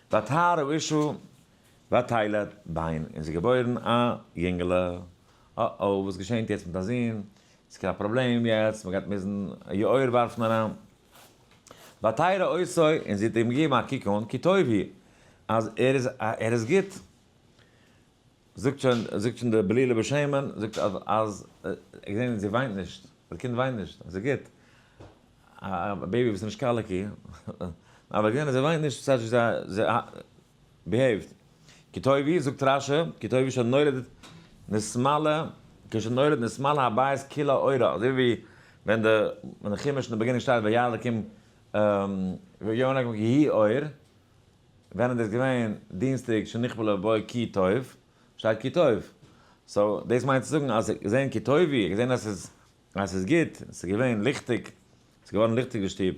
ותהר האשה ותלד בן, און זי איז געבוירן א יונגעלע. אה-או, וואס געשענט יעצט מיט א זון? ס'איז א פראבלעם יעצט, מ'גייט מוזן יאור ווארפן אריין. ותרא אותו, און זי האט אים געגעבן א קוק אן, כי טוב הוא, אז ער איז ער איז גוט. זאגט שוין, זאגט שוין די בלילה בשמן, זאגט אז אז ער האט געזען זי וויינט נישט, די קינד וויינט נישט, עס איז גוט. א baby וואס איז נישט colicky, אבער ער האט געזען אז זי וויינט נישט, ס'טייטש זי זי behave ט. כי טוב הוא, זאגט רשי, כי טוב הוא שנולד נתמלא, כשנולד נתמלא הבית כולו אורה, אזוי ווי ווען די ווען די חומש אין די beginning שטייט וירא אלקים ויאמר אלקים יהי אור, ווען איז דאס געווען? דינסטאג שנכפלה בו כי טוב, שטייט כי טוב, so דאס מיינט צו זאגן אז געזען כי טוב הוא, געזען אז ס'איז אז ס'איז גוט, ס'איז געווען ליכטיג, ס'איז געווארן ליכטיג די שטוב.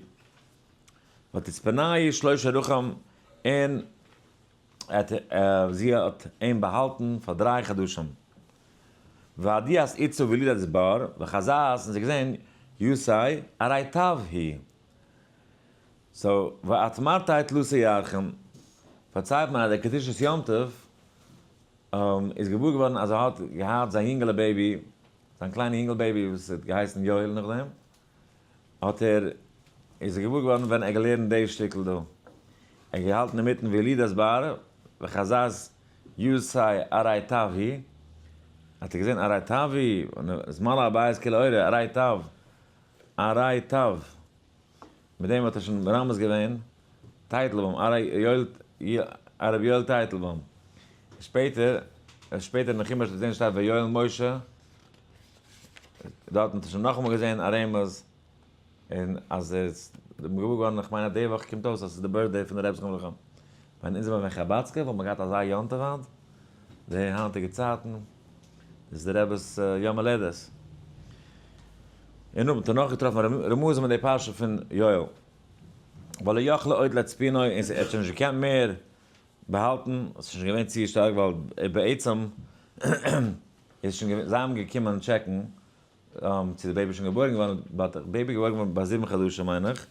ותצפנהו שלשה ירחים, און זי האט אים באהאלטן פאר 3 חדשים. והודיעת אתתא ולידת בר, וחזת, און זי האט געזען, יתיה ארי טב הוא. so, ואטמרתיה תלתא ירחין, פארציילט מען אז דער קדושת יום טוב איז געוואר געווארן אז ער האט געהאט זיין יונגעלע baby, זיין קליינע יונגעל baby וואס האט געהייסן יואל נאכדעם, האט ער, איז ער געוואר געווארן ווען ער האט געלערנט די שטיקל דא. ער האט געהאלטן אינמיטן ולידת בר, וחזת יתיה ארי טב הוא, האט ער געזען ארי טב הוא, נתמלא הבית כולו אורה, ארי טב, ארי טב. מיט דעם האט ער שוין מרמז געווען טייטלבוים, הרב יואל טייטלבוים. שפעטער, שפעטער אין חומש האט געזען שטייט ויואל משה, דארטן האט ער שוין נאכאמאל געזען א רמז, און אז ער איז געוואר געווארן, איך מיין אז די וואך קומט אויס אז ס'איז די birthday פון די רבי זכרונו לברכה. ווען אונז זעמער ווען חבדסקע וואלט מען געהאט אזא יום טוב היינט, די היינטיגע צייטן, איז די רבי'ס יום הולדת. און נאכדעם האט ער נאך געטראפן רמזים אין די פרשה פון יואל. ולא יכלה עוד להצפינו, און ער האט שוין נישט געקענט מער באהאלטן, עס איז שוין געווען צו שטארק, ווייל בעצם איז שוין געווען, זיי האבן געקומען check ן צו די baby איז שוין געבוירן געווארן, but די baby איז געבוירן געווארן ביי 7 חדשים מיין איך,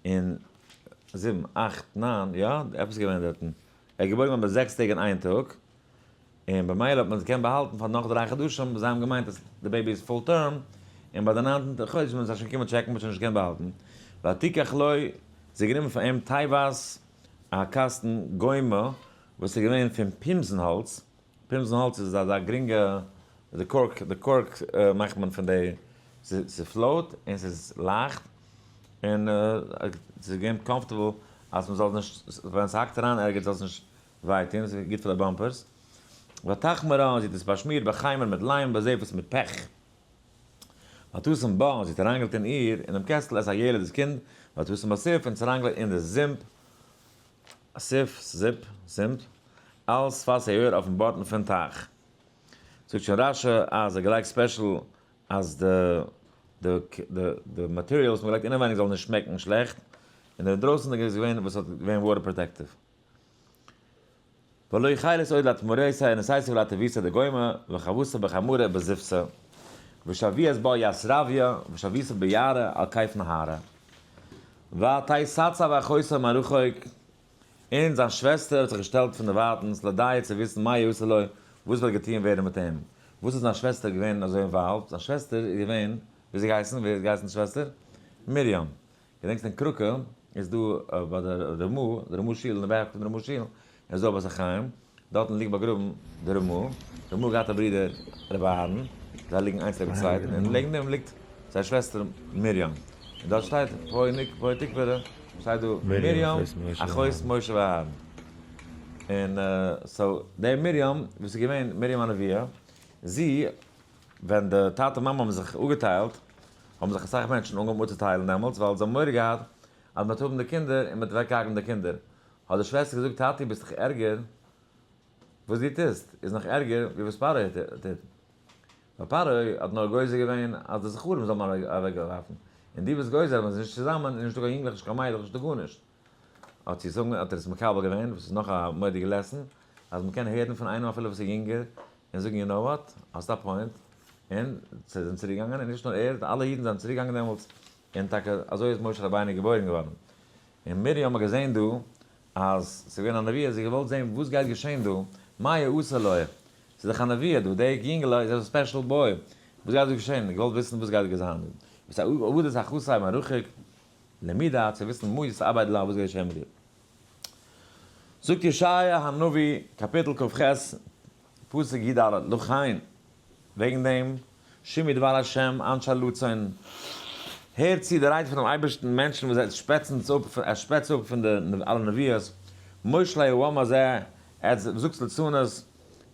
און 7, 8, 9, יא, עפעס געווען דארטן, ער איז געבוירן געווארן ביי 6 טעג און איין טאג, און במילא האט מען עס געקענט באהאלטן פאר נאך 3 חדשים, זיי האבן געמיינט אז די baby איז full term, און ביי די ניינטנטע חודש ווען זיי שוין קומען check ן מ'האט שוין נישט געקענט באהאלטן, ותקח לו, זי גענומען פאר אים תיבת א קאסטן גומא וואס איז געווען פון פומזן האלץ, פומזן האלץ איז אזא גרינגע, די cork, די cork מאכט מען פון די, ס' float און ס'איז לייכט, און ס'איז געווען comfortable אז מ'זאל נישט, ווען ס'האקט אריין ערגעץ זאל עס נישט וויי טון, ס'איז גוט פאר די bumpers. ותחמרה, זי האט עס באשמירט בחמר מיט ליים, בזפת מיט פעך. ותשם בה, זי האט אריינגעלייגט אין איר, אין דעם קעסטל, את הילד דאס קינד, ותשם בסוף, און עס אריינגעלייגט אין די זומפ, סוף, זיפ, זומפ, על שפת היאור אויפן בארטן פון טייך. זאגט שוין רשי אז ער האט געלייגט special אז די די די material וואס מען האט געלייגט אינעווייניג זאל נישט שמעקן שלעכט, און די דרויסענדיגע איז געווען וואס האט געווען water protective. ולא יכלת עוד לתמורתא ונשאתו ולתביתא דגומא וחבותא בחמורא ובזפתא ושביית בה ית רביא ושביתא ביערא על כיף נהרא ותתצב אחותו מרחוק און זיין שוועסטער האט זיך געשטעלט פון דערווייטנס לדעה צו וויסן מה יעשה לו וואס וועט געטוען ווערן מיט אים. וואס איז זיין שוועסטער געווען אזוי involved? זיין שוועסטער איז געווען, ווי איז זי געהייסן? ווער איז געהייסן די שוועסטער? מרים. געדענקסט אין קראקע איז דא ביי די רמ"א, די רמ"א שול, אין די back פון די רמ"א שול איז דא א בית החיים, דארטן ליגט באגראבן די רמ"א, די רמ"א האט געהאט א ברודער רבי אהרן, זיי ליגן איינס לעבן צווייטן, און לעבן דעם ליגט זייער שוועסטער מרים, און דארט שטייט פה תקברו. שטייט דא מרים אחות משה ואהרן. און so די מרים וואס איז געווען מרים הנביאה, זי ווען די טאטע מאמע האבן זיך אפגעטיילט, האבן זיך אסאך מענטשן אנגעהויבן אפצוטיילן דעמאלטס, ווייל זיי האבן מורא געהאט אז מ'וועט האבן די קינדער און מ'וועט אוועקהאקן די קינדער. האט די שוועסטער געזאגט, טאטי ביסט דאך ערגער, וואס דו טוסט איז נאך ערגער ווי וואס פרעה טוט. ווייל פרעה האט נאר גוזר געווען אז די זכרים זאל מען אוועקווארפן, און דו ביסט גוזר אז מען איז נישט צוזאמען איז נישטא קיין יונגלעך נישט קיין מיידלעך נישטא גארנישט. האט זי זאגן האט ער עס מקבל געווען, וואס איז נאך א מורא'דיגע lesson, אז מען קען הערן פון איינעם אפילו וואס איז יונגער, און זאגן you know what, האסט א point, און זיי זענען צוריק געגאנגען, און נישט נאר ער, אלע אידן זענען צוריק געגאנגען דעמאלטס, און טאקע אזוי איז משה רבינו געבוירן געווארן. און מרים האט געזען דא אז ס'איז געווען א נביא, זי האט געוואלט זען וואס גייט געשען דא, מה יעשה לו, ס'איז דאך א נביא דא, דער יונגעלע איז א special boy, וואס גייט דא געשען, געוואלט וויסן וואס גייט געזיין דא, וואס עבודת החסי מרחוק למידה, צו וויסן מה יתאבד לה, וואס גייט געשען מיט איר. זאגט ישעיה הנביא, קאפיטל כ"ח, פסוק י"ד, לכן, וועגן דעם, שמעו דבר השם אנשי לצון, הערט צו די רייד פונעם אייבערשטן, מענטשן וואס זיי שפעצן אפ, ער שפעצט אפ פון די אלע נביאות, מושלי העם הזה, עטס זאגטס לצנות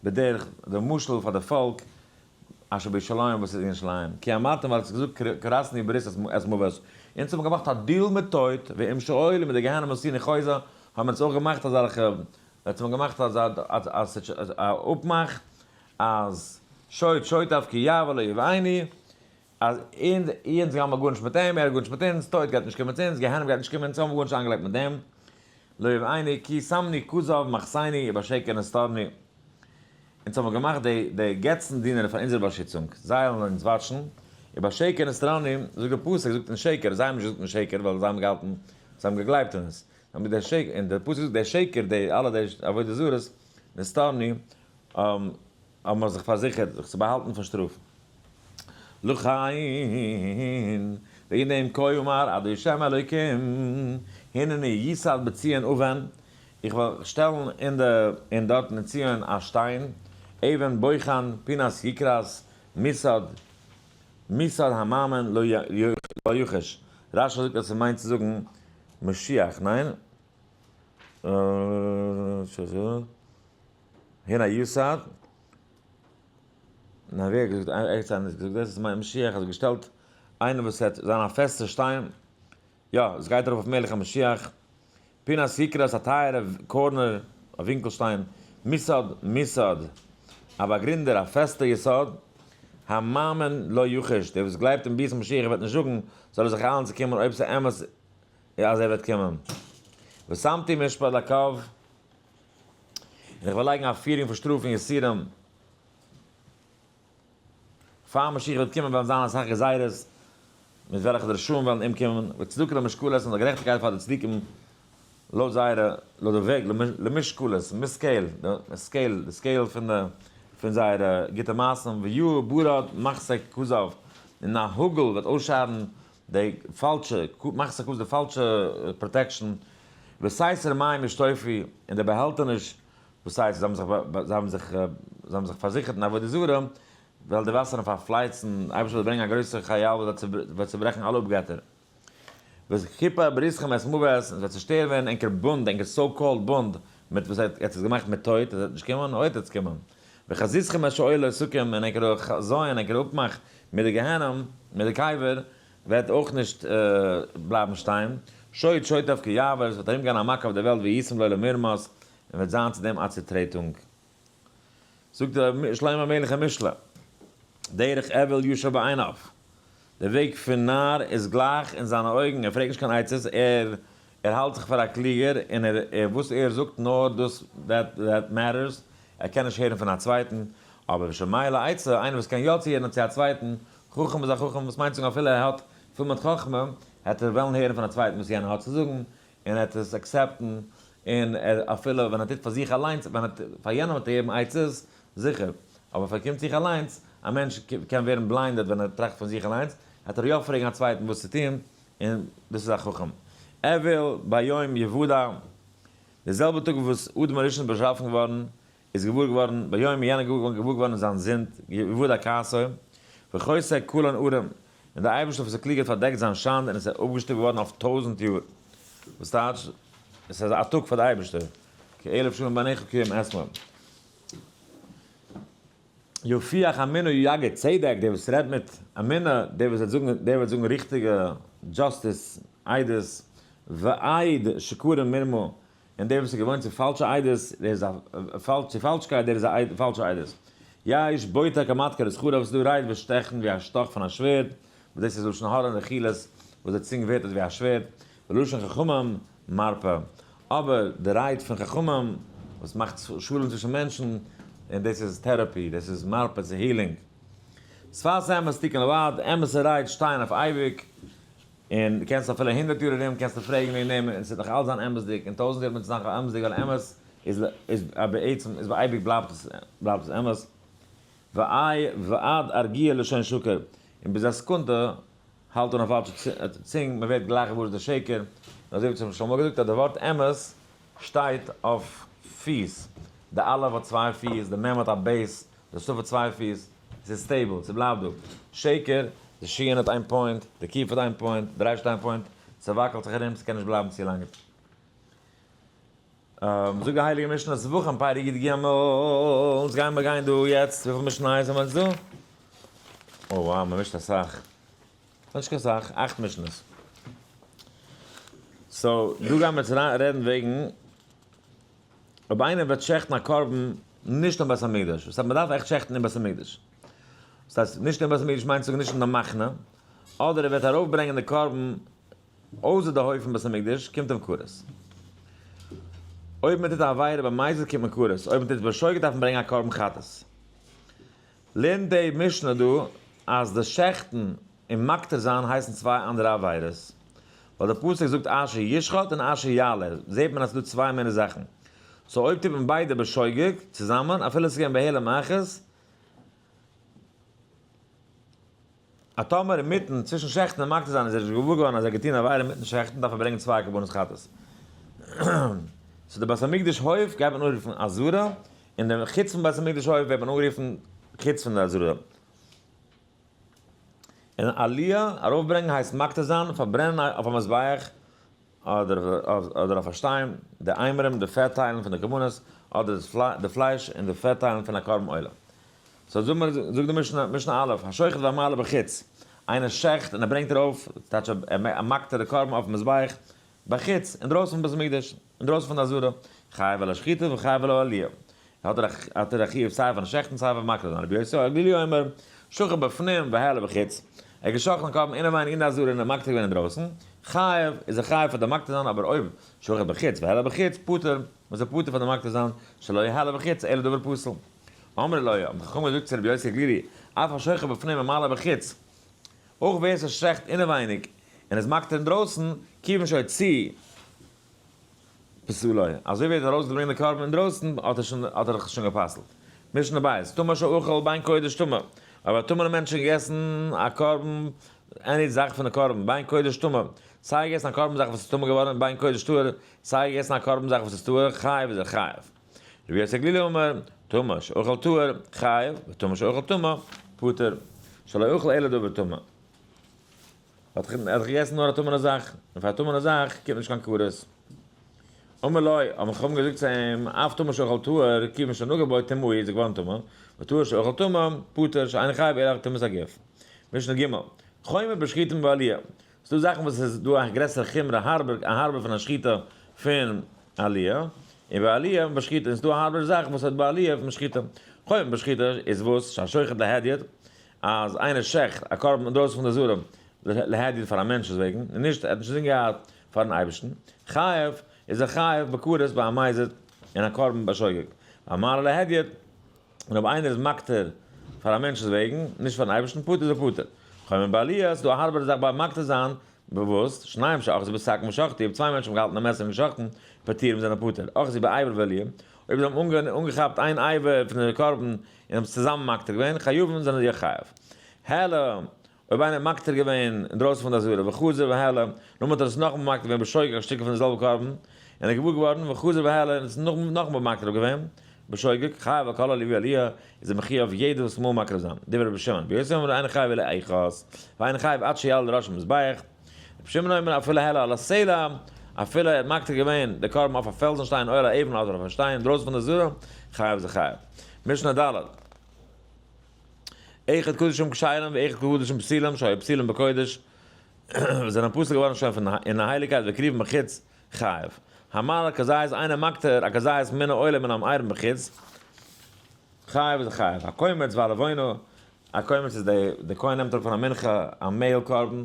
בדרך די משל פאר די פאלק, אשר בירושלים וואס איז אין ירושלים, כי אמרתם ווייל עטס האט געזאגט כרתנו ברית את מוות, אונז האבן געמאכט א deal מיט טויט, ועם שאול און מיט די גיהנום עשינו חוזה, האבן אונז אויך געמאכט אזעלכע, אונז האבן געמאכט אזא אפמאך אז שוט שוטף כי יעבור לא יבאני, אז אונז אונז האבן גארנישט מיט אים, ער האט גארנישט מיט אונז, טויט גייט נישט קומען צו אונז, גיהנום גייט נישט קומען, אונז האבן גארנישט איינגעלייגט מיט דעם, לא יבאני כי שמנו כזב מחסנו ובשקר נסתרנו. אונז האבן געמאכט די די געצן דינער פאר אונזער באשיצונג, זיי זאלן אונז watch ן, ובשקר נסתרנו, זאגט דער פסוק, זאגט אין שקר, זיי האבן נישט געזאגט אין שקר ווייל זיי האבן געהאלטן, זיי האבן געגלייבט אין עס, אבער דער שקר, און דער פסוק זאגט דער שקר, די אלע די עבודה זרות, נסתרנו, האבן מיר זיך פארזיכערט זיך צו באהאלטן פון שטראף. לכן, וועגן דעם כה אמר אד' ה' אלוקים, הנני יסד בציון אבן, איך וועל שטעלן אין די אין דארטן אין ציון א שטיין, אבן בוחן, פינת יקרת, מסד, מסד המאמין לא יחוש. רשי זאגט אז ס'מיינט צו זאגן משיח, ניין? הנה יסד, ניין ווער האט געזאגט, ערגעץ איינער האט געזאגט דאס איז מיין משיח האט געשטעלט איינער וואס וועט זיין א פעסטע שטיין, יא עס גייט ארויף אויף מלך המשיח, פינת יקרת א טייערע corner א ווינקל שטיין, מסד מסד א באגרינדער א פעסטע יסוד, המאמין לא יחוש דער וואס גלייבט אין ביאת המשיח וועט נישט זאגן זאל ער זיך איילן צו קומען אויב ס'איז אמת אז ער וועט קומען. ושמתי משפט לקב, און איך וועל לייגן א פירונג פון שטראף און יסורים. פאר משיח וועט קומען וועלן זיין אסאך גזירות מיט וועלכע די רשעים וועלן אומקומען, וצדקה למשקלות און די גערעכטיגקייט פאר די צדיקים לויט זייערע, לויט די וועג, למשקלות, משקל, די scale, די scale פון די, פון זייערע גוטע מעשים, ויהי ברד מחסה כזב, און א האגל וועט אויסשארן די פאלשע, מחסה כזב, די פאלשע protection, וסתר מים ישטופו, און די באהעלטעניש, וואס הייסט, זיי האבן זיך, זיי האבן זיך, זיי האבן זיך פארזיכערט אין עבודה זרה, וועלן די וואסערן פארפלייצן, אייבערשטער וועט ברענגען א גרויסע חייל וואס וועט צוברעכן אלע אפגעטער. וכיפה בריתכם את מוות, און עס וועט צעשטערט ווערן ענקער בונד, ענקער so called בונד, מיט וואס עטס האט געמאכט מיט טויט, עס וועט נישט קומען, אוי וועט עס קומען. וחזיתכם את שאול לא תקום, און ענקער חזיון, ענקער אפמאך מיט די גיהנום, מיט די קבר, וועט אויך נישט בלייבן שטיין. שוט שוטף כי יעבור, עס וועט ארומגיין א מכה אויף דער וועלט והייתם לו למרמס, און וועט זיין צו דעם א צוטרעטונג. זאגט רבי שלמה המלך אין משלי, דרך אויל ישר בעיניו, דער וועג פון נאר איז גלייך אין זיינע אויגן, ער פרעגט נישט קיין עצות, ער ער האלט זיך פאר א קלוגער, און ער ער וואס ער זאגט נאר דאס that that matters, ער קען נישט הערן פון א צווייטן, אבער ושומע לעצה, איינער וואס קען יא צוהערן צו א צווייטן, חכם איז א חכם, וואס מיינט זאגן אפילו ער האט פול מיט חכמה, העט ער וועלן הערן פון א צווייטן וואס יענער האט צו זאגן, און ער העט עס accept ן, און ער אפילו ווען ער טוט פאר זיך אליינס, ווען ער פאר יענעם האט ער געגעבן עצות, זיכער, אבער פאר קומט זיך אליינס, א מענטש קען ווערן blinded ווען ער טראכט פון זיך אליינס, העט ער יא פרעגן א צווייטן וואס צו טון, און דאס איז א חכם. אויל ביום היוודע, די זעלבע טאג וואס אדם הראשון איז באשאפן געווארן, איז געוואר געווארן ביום יענער געוואר געווארן זיין זינד, היוודע כעסו, וכוסה כולן ערום, און דער אייבערשטער וואס איז קלוג האט פארדעקט זיין שאנד און עס איז אפגעשטופט געווארן אויף 1000 יאר. וואס טייטש? עס איז א טאג פאר די אייבערשטער, כאלף שנה בעיניך כיום אתמול. יפיח אמונה יגיד צדק, דער וואס רעדט מיט אמונה, דער וואס וועט זאגן, דער וועט זאגן ריכטיגע justice, עדות, ועד שקרים מרמה, און דער וואס איז געוואוינט צו פאלשע עדות, דער איז א פאלש, צו פאלשקייט, דער איז א פאלשע עדות. יש בוטה כמדקה את חרב, ס'איז דא רייד וואס שטעכן ווי א שטאך פון א שווערד, וואס דאס איז לשון הרע און רכילות, וואס די צונג ווערט אזוי ווי א שווערד, ולשון חכמים מרפא. אבער די רייד פון חכמים וואס מאכט שלום צווישן מענטשן, און דאס איז therapy, דאס איז מרפא, ס'איז healing. שפת אמת תכון לעד, אמת'ע רייד שטייען אויף אייביג, און דו קענסט אפילו 100 יאר ארום קענסטו פרעגן וועגן דעם און ס'וועט נאך אלץ זיין אמת'דיג, און 1000 יאר וועט עס נאך אמת'דיג, ווייל אמת איז איז בעצם איז ביי אייביג בלייבט עס בלייבט עס אמת. ואי ועד ארגיע לשון שקר, און ביז א סעקונדע האלט אן א פאלשע צונג, מען ווערט גלייך געוואר די שקר, און אזוי ווי צום שוין געזאגט אז די ווארט אמת שטייט אויף פיס, די אלף האט צוויי פיס, די מ' האט א בית, די ת' האט צוויי פיס, עס איז stable, ס'בלייבט דא. שקר, די שין האט איין point, די קוף האט איין point, די ריש האט איין point, ס'וואקלט זיך ארום, ס'קען נישט בלייבן צו לאנג. זאגט די הייליגע משנה, זבחים פרק י"ג, אונז גייען מיר גיין דא יעצט, וויפיל משניות האבן אונז דא? oh wow, מען מישט אסאך. נישט קיין סאך, אכט משניות. so, דא גייען מיר יעצט רעדן וועגן אויב איינער וועט שעכטן א קרבן נישט אין בית המקדש, וואס הייסט מען דארף עכט שעכטן אין בית המקדש? דאס הייסט נישט אין בית המקדש מיינט צו זאגן נישט אין די מחנה, אדער ער וועט ארויפברענגען די קרבן אויסער די הויף פון בית המקדש, קומט אים כרת. אויב מען טוט א עבירה במזיד קומט מען כרת, אויב מען טוט בשוגג דארף מען ברענגען א קרבן חטאת. לערנט די משנה דא אז די שעכטן און מקטיר זיין הייסן צוויי אנדערע עבירות, ווייל די פסוק זאגט אשר ישחט און אשר יעלה, זעט מען אז ס'איז דא צוויי מיני זאכן, so אויב טוט מען ביידע בשוגג צוזאמען אפילו עס איז געווען בהעלם אחת, א טאמער אינמיטן צווישן שעכטן און מקטיר זיין איז ער נישט געוואר געווארן אז ער האט געטון עבירה אינמיטן שעכטן דארף ער ברענגען צוויי קרבנות חטאת. so די בית המקדש הויף גייט מען אנרופן עזרה, און די חוץ פון בית המקדש הויף ווערט מען אנגערופן חוץ פון די עזרה. און עליה, ארויפברענגען הייסט מקטיר זיין, פארברענען אויף א מזבח אדער אויף א שטיין, די אימורים, די פעט טיילן פון די קרבנות, אדער די פלייש און די פעט טיילן פון א קרבן עולה. so זאג מיר, זאגט די משנה, משנה א', השוחט והמעלה בחוץ, איינער שעכט און ער ברענגט ארויף, טייטש ער מקטיר די קרבן אויפן מזבח, בחוץ, אינדרויסן פון בית המקדש, אינדרויסן פון די עזרה, חייב על השחיטה וחייב על העליה. האט ער האט ער א חיוב סיי פארן שעכטן סיי פארן מקריב זיין. רבי יוסי הגלילי אומר, שחט בפנים והעלה בחוץ. ער האט געשאכטן א קרבן אינעווייניג אין די עזרה און מקטיר געווען אינדרויסן, חייב, איז ער חייב פאר די מקטיר זיין, אבער אויב שחט בחוץ והעלה בחוץ, פטור, איז ער פטור פאר די מקטיר זיין, שלא העלה בחוץ אלא דבר פסול. אמרו לו, האבן חכמים געזאגט צו רבי יוסי הגלילי, אף השוחט בפנים ומעלה בחוץ, אויך ווער ס'שעכט אינעווייניג און איז מקטיר אינדרויסן, כיוון שהוציא פסלו, אזוי ווי ער האט ארויסגעברענגט די קרבן אינדרויסן האט ער שוין האט ער זיך שוין גע'פסל'ט. משנה בית, טמא שאכל בין קודש טמא, אויב א טמא'נע מענטש האט געגעסן א קרבן any זאך פון די קרבן, בין קודש טמא, סיי געגעסן א קרבן זאך וואס איז טמא געווארן, בין קודש טהור, סיי געגעסן א קרבן זאך וואס איז טהור, חייב איז ער חייב. רבי יוסי הגלילי אומר, טמא שאכל טהור, חייב, וטמא שאכל טמא, פטור, שלא אכל אלא דבר טמא. האט ער געגעסן נאר א טמא'נע זאך, און פאר א טמא'נע זאך קומט נישט קיין כרת. אמר לו, האבן חכמים געזאגט צו אים, אף טמא שאכל טהור, כיוון שנגע בו טמא איז ער געווארן טמא, וטהור שאכל טמא, פטור, שאינו חייב אלא על טומאת הגוף. משנה ג', חומר בשחיטה מבעליה, ס'דא זאכן וואס איז דא א גרעסערע חומרא, הארבער, א הארבער פון א שחיטה פון עליה, און ביי עליה בשחיטה איז דא א הארבער זאך וואס האט ביי עליה פון שחיטה. חומר בשחיטה איז וואס שהשוחט להדיוט, אז איינער שעכט א קרבן אינדרויסן פון די עזרה להדיוט פאר א מענטש'ס וועגן, און נישט, ער האט נישט אינזין געהאט פאר'ן אייבערשטן, חייב, איז ער חייב בכרת ביי א מזיד און א קרבן בשוגג. והמעלה להדיוט, און אויב איינער איז מקטיר פאר א מענטש'ס וועגן, נישט פאר'ן אייבערשטן, פטור איז ער פטור. חומר בעליה, ס'איז דא א הארבערע זאך ביי מקטיר זיין, באוואוסט, שניים שאחזו בסכין ושחטו, אויב צוויי מענטשן האבן געהאלטן א מעסער און געשחטן, פטורים זענען פטור. אחזו באבר והעלוהו, אויב זיי האבן אנגעכאפט איין אבר פון די קרבן און האבן עס צוזאמען מקטיר געווען, חייבין זענען זיי חייב. העלה, אויב איינער האט מקטיר געווען אינדרויסן פון די עזרה, וחזר והעלה, נאכדעם האט ער עס נאכאמאל מקטיר געווען בשוגג א שטיקל פון די זעלבע קרבן, און ער איז געוואר געווארן, וחזר והעלה, און עס נאכאמאל מקטיר געווען, בשוגג, חייב על כל עליה ועליה, איז ער מחויב יעדעס מאל מקריב זיין, דברי רבי שמעון, רבי יוסי אומר אינו חייב אלא אחת, ואינו חייב עד שיעלה לראש המזבח, רבי שמעון אומר אפילו העלה על הסלע, אפילו ער האט מקטיר געווען די קרבן אויף א פעלזן שטיין או על אבן אדער אויף א שטיין אינדרויסן פון די עזרה, חייב זה חייב. משנה ד'. אחד קדשים כשרים ואחד קדשים פסולים שהיו פסולים בקודש, וואס זענען פסול געווארן שוין פון אין הייליגקייט והקריבן בחוץ, חייב. המעלה כזית איינער מקטיר א כזית מן העולה מן המאירים בחוץ, חייב איז חייב. הקומץ והלבונה, א קומץ איז די די כהן נעמט אראפ פון א מנחה א מעהל קרבן,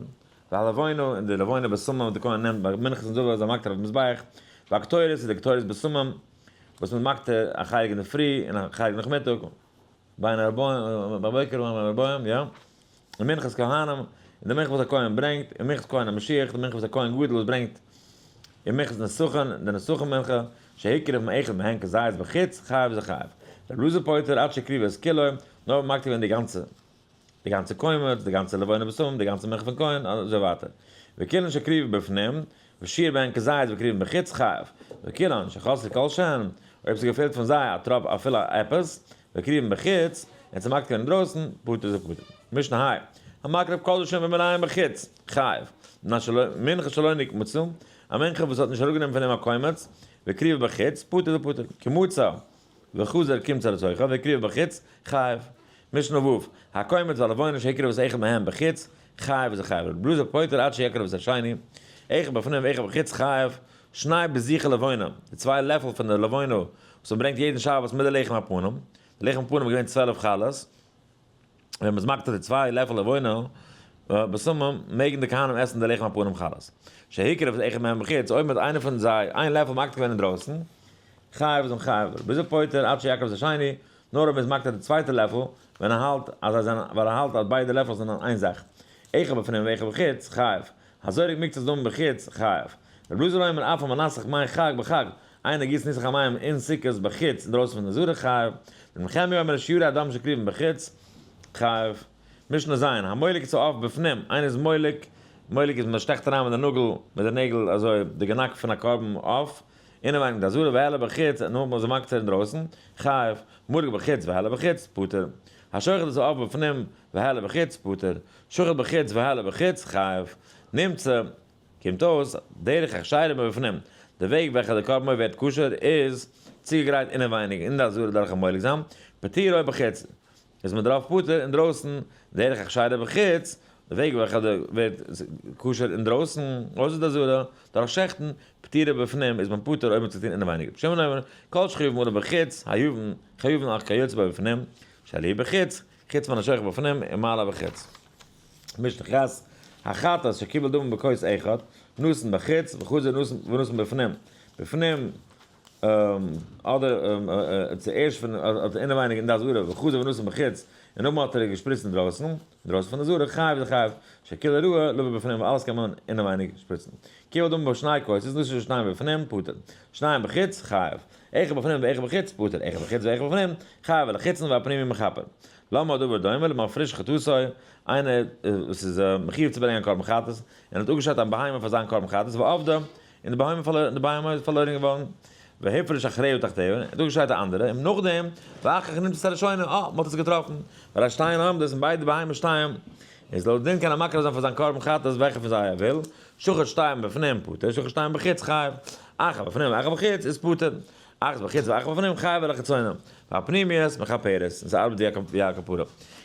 והלבונה און די לבונה בשמים וואס די כהן נעמט ביי מנחת נדבה איז ער מקטיר אויפן מזבח, והקטורת איז די קטורת בשמים וואס מען מקטיר א חלק אינדערפרי און א חלק נאכמיטאג, בין הערבים בבוקר ובין הערבים, יא, און מנחת כהנים, און די מנחה וואס א כהן ברענגט, און מנחת כהן המשיח, די מנחה וואס א כהן גדול וואס ברענגט, און מנחת נסכים, די נסכים מנחה, שהקריב מאחד מהן כזית בחוץ, חייב זה חייב. רבי אלעזר פוטר עד שהקריב את כולו, נאר מקטיר געווען די גאנצע, די גאנצע קומץ, די גאנצע לבונה בשמים, די גאנצע מנחה פון כהן, אזוי ווייטער. וכולן שהקריב בפנים, ושיער בהן כזית והקריב בחוץ, חייב. וכולן שחסר כל שהן, אויב ס'געפעלט פון זיי א טראפ אפילו עפעס, והקריבן בחוץ, און ס'מקטיר געווען אינדרויסן, פטור זה פטור. משנה ה', המקריב קדשים ומיניהם בחוץ, חייב. מנחה שלא נקמצו, א מנחה וואס האט נישט אראפגענומען פון אים א קומץ, והקריב בחוץ, פטור זה פטור. קמצה וחזר קמצה לתוכה, והקריב בחוץ, חייב. משנה ו', הקומץ והלבונה שהקריב את אחד מהם בחוץ, חייב זה חייב. רבי אלעזר פוטר עד שיקריב את השני, אחד בפנים ואחד בחוץ, חייב. שני בזיכי לבונה, די צוויי לעפל פון די לבונה וואס מען ברענגט יעדן שבת מיט די לחם הפנים, די לחם הפנים איז געווען 12 חלות, ווען מען איז מקטיר די צוויי לעפל לבונה בשמים מעגן די כהנים עסן די לחם הפנים חלות. שהקריב את אחד מהם בחוץ, אויב מען האט איינער פון זיי איין לעפל מקטיר געווען אינדרויסן, חייב איז מען חייב, רבי אלעזר פוטר עד שיקריב את השני, נאר אויב מען איז מקטיר די צווייטע לעפל, ווען ער האלט אז זיי זענען, ווייל ער האלט אז ביידע לעפלעך זענען איין זאך. אחד בפנים ואחד בחוץ, חייב. הזורק מקצת דמים בחוץ, חייב. רבי אלעזר אומר אף המנסך מים חג בחג, איינער גיסט ניסוך המים אין סוכות בחוץ אינדרויסן פון די עזרה, חייב. רבי נחמיה אומר שיורי הדם שהקריבן בחוץ, חייב. משנה ז', המולק את העוף בפנים, איינער איז מולק, מולק איז מען שטעכט אריין מיט די נאגל, מיט די נעגל אזוי די גענאק פון א קרבן עוף, אינעווייניג די עזרה והעלה בחוץ, און נאכדעם איז ער מקטיר אינדרויסן, חייב. מולק בחוץ והעלה בחוץ, פטור. השוחט את העוף בפנים והעלה בחוץ, פטור. שוחט בחוץ והעלה בחוץ, חייב. נמצא, קומט אויס, דרך הכשרה מבפנים, די וועג וועלכע די קרבן ווערט כשר איז צוגעגרייט אינעווייניג אין די עזרה דורך א מולק זיין, פטורו בחוץ, איז מען דערויף פטור אינדרויסן, דרך הכשרה בחוץ, די וועג וועלכע די ווערט כשר אינדרויסן, אויסער די עזרה, דורך שעכטן, פטורו בפנים, איז מען פטור אויב מען האט צו טון אינעווייניג. רבי שמעון אומר, כל שחייבין עליו בחוץ, חייבין חייבין אויך כיוצא בו בפנים, שעלי' בחוץ, חוץ מן השוחט בפנים ומעלה בחוץ. משנה ח', החטאת שקיבל דמים בכוס אחד, נתן בחוץ וחזר ונתן בפנים. בפנים, אדער צוערשט פון אדער אינעווייניג אין די עזרה, וחזר ונתן בחוץ, און נאכדעם האט ער געשפריצט אינדרויסן, אינדרויסן פון די עזרה, חייב איז חייב, שכולו ראוי לבא בפנים, ווייל אלעס קען מען אינעווייניג שפריצן. קיבל דמים בשני כוסות, נתן שנים בפנים, פטור. שנים בחוץ, חייב. אחד בפנים ואחד בחוץ, פטור. אחד בחוץ ואחד בפנים, חייב על החיצון והפנימי מכפר. למה הדבר דומה למפריש חטאתו, איינער וואס איז מחיוב צו ברענגען א קרבן חטאת, און האט אפגעשיידט א בהמה פאר זיין קרבן חטאת, ואבדה, און די בהמה איז פארלוירן געווארן, והפריש אחריה תחתיה, און האט אפגעשיידט א אנדערע, און נאכדעם, ואחר כך נמצאת הראשונה, אה, מען האט עס געטראפן, והרי שתיהן עומדות, און ביידע בהמות שטייען, איז לויט דין קען ער מקריב זיין פאר זיין קרבן חטאת וועלכע פון זיי ער וויל, שחט שתיים בפנים פטור, שחט שתיים בחוץ חייב, אחת בפנים ואחת בחוץ איז פטור, אחת בחוץ ואחת בפנים חייב על החיצונים, והפנימיות מכפרת, און ס'ארבעט ווי א כפרה.